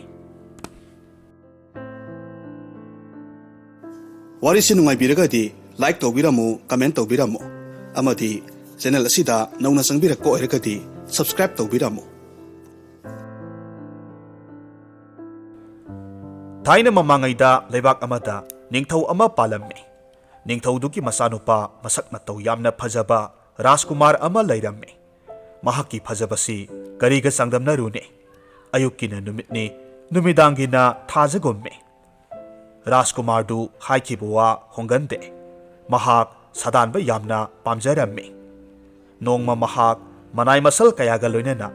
ꯋꯥꯔꯤꯁꯤ ꯅꯨꯡꯉꯥꯏꯕꯤꯔꯒꯗꯤ like ꯇꯧꯕꯤꯔꯝꯃꯨ, comment ꯇꯧꯕꯤꯔꯝꯃꯨ, ꯑꯃꯗꯤ channel ꯑꯁꯤꯗ ꯅꯧꯅ ꯆꯪꯕꯤꯔꯛꯄ ꯑꯣꯏꯔꯒꯗꯤ subscribe ꯇꯧꯕꯤꯔꯝꯃꯨ꯫ ꯊꯥꯏꯅ ꯃꯃꯥꯡꯉꯩꯗ ꯂꯩꯕꯥꯛ ꯑꯃꯗ ꯅꯤꯡꯊꯧ ꯑꯃ ꯄꯥꯜꯂꯝꯃꯤ꯫ ꯅꯤꯡꯊꯧꯗꯨꯒꯤ ꯃꯆꯥꯅꯨꯄꯥ ꯃꯁꯛ ꯃꯇꯧ ꯌꯥꯝꯅ ꯐꯖꯕ ꯔꯥꯖꯀꯨꯃꯥꯔ ꯑꯃ ꯂꯩꯔꯝꯃꯤ꯫ ꯃꯍꯥꯛꯀꯤ ꯐꯖꯕꯁꯤ ꯀꯔꯤꯒ ꯆꯥꯡꯗꯝꯅꯔꯨꯅꯤ? ꯑꯌꯨꯛꯀꯤꯅ ꯅꯨꯃꯤꯠꯅꯤ, ꯅꯨꯃꯤꯗꯥꯡꯒꯤꯅ ꯊꯥꯖꯒꯨꯝꯃꯤ꯫ ꯔꯥꯖꯀꯨꯃꯥꯔꯗꯨ ꯍꯥꯏꯈꯤꯕ ꯋꯥ ꯍꯣꯡꯒꯟꯗꯦ꯫ ꯃꯍꯥꯛ ꯁꯥꯗꯥꯟꯕ ꯌꯥꯝꯅ ꯄꯥꯝꯖꯔꯝꯃꯤ꯫ ꯅꯣꯡꯃ ꯃꯍꯥꯛ ꯃꯅꯥꯏ ꯃꯁꯜ ꯀꯌꯥꯒ ꯂꯣꯏꯅꯅ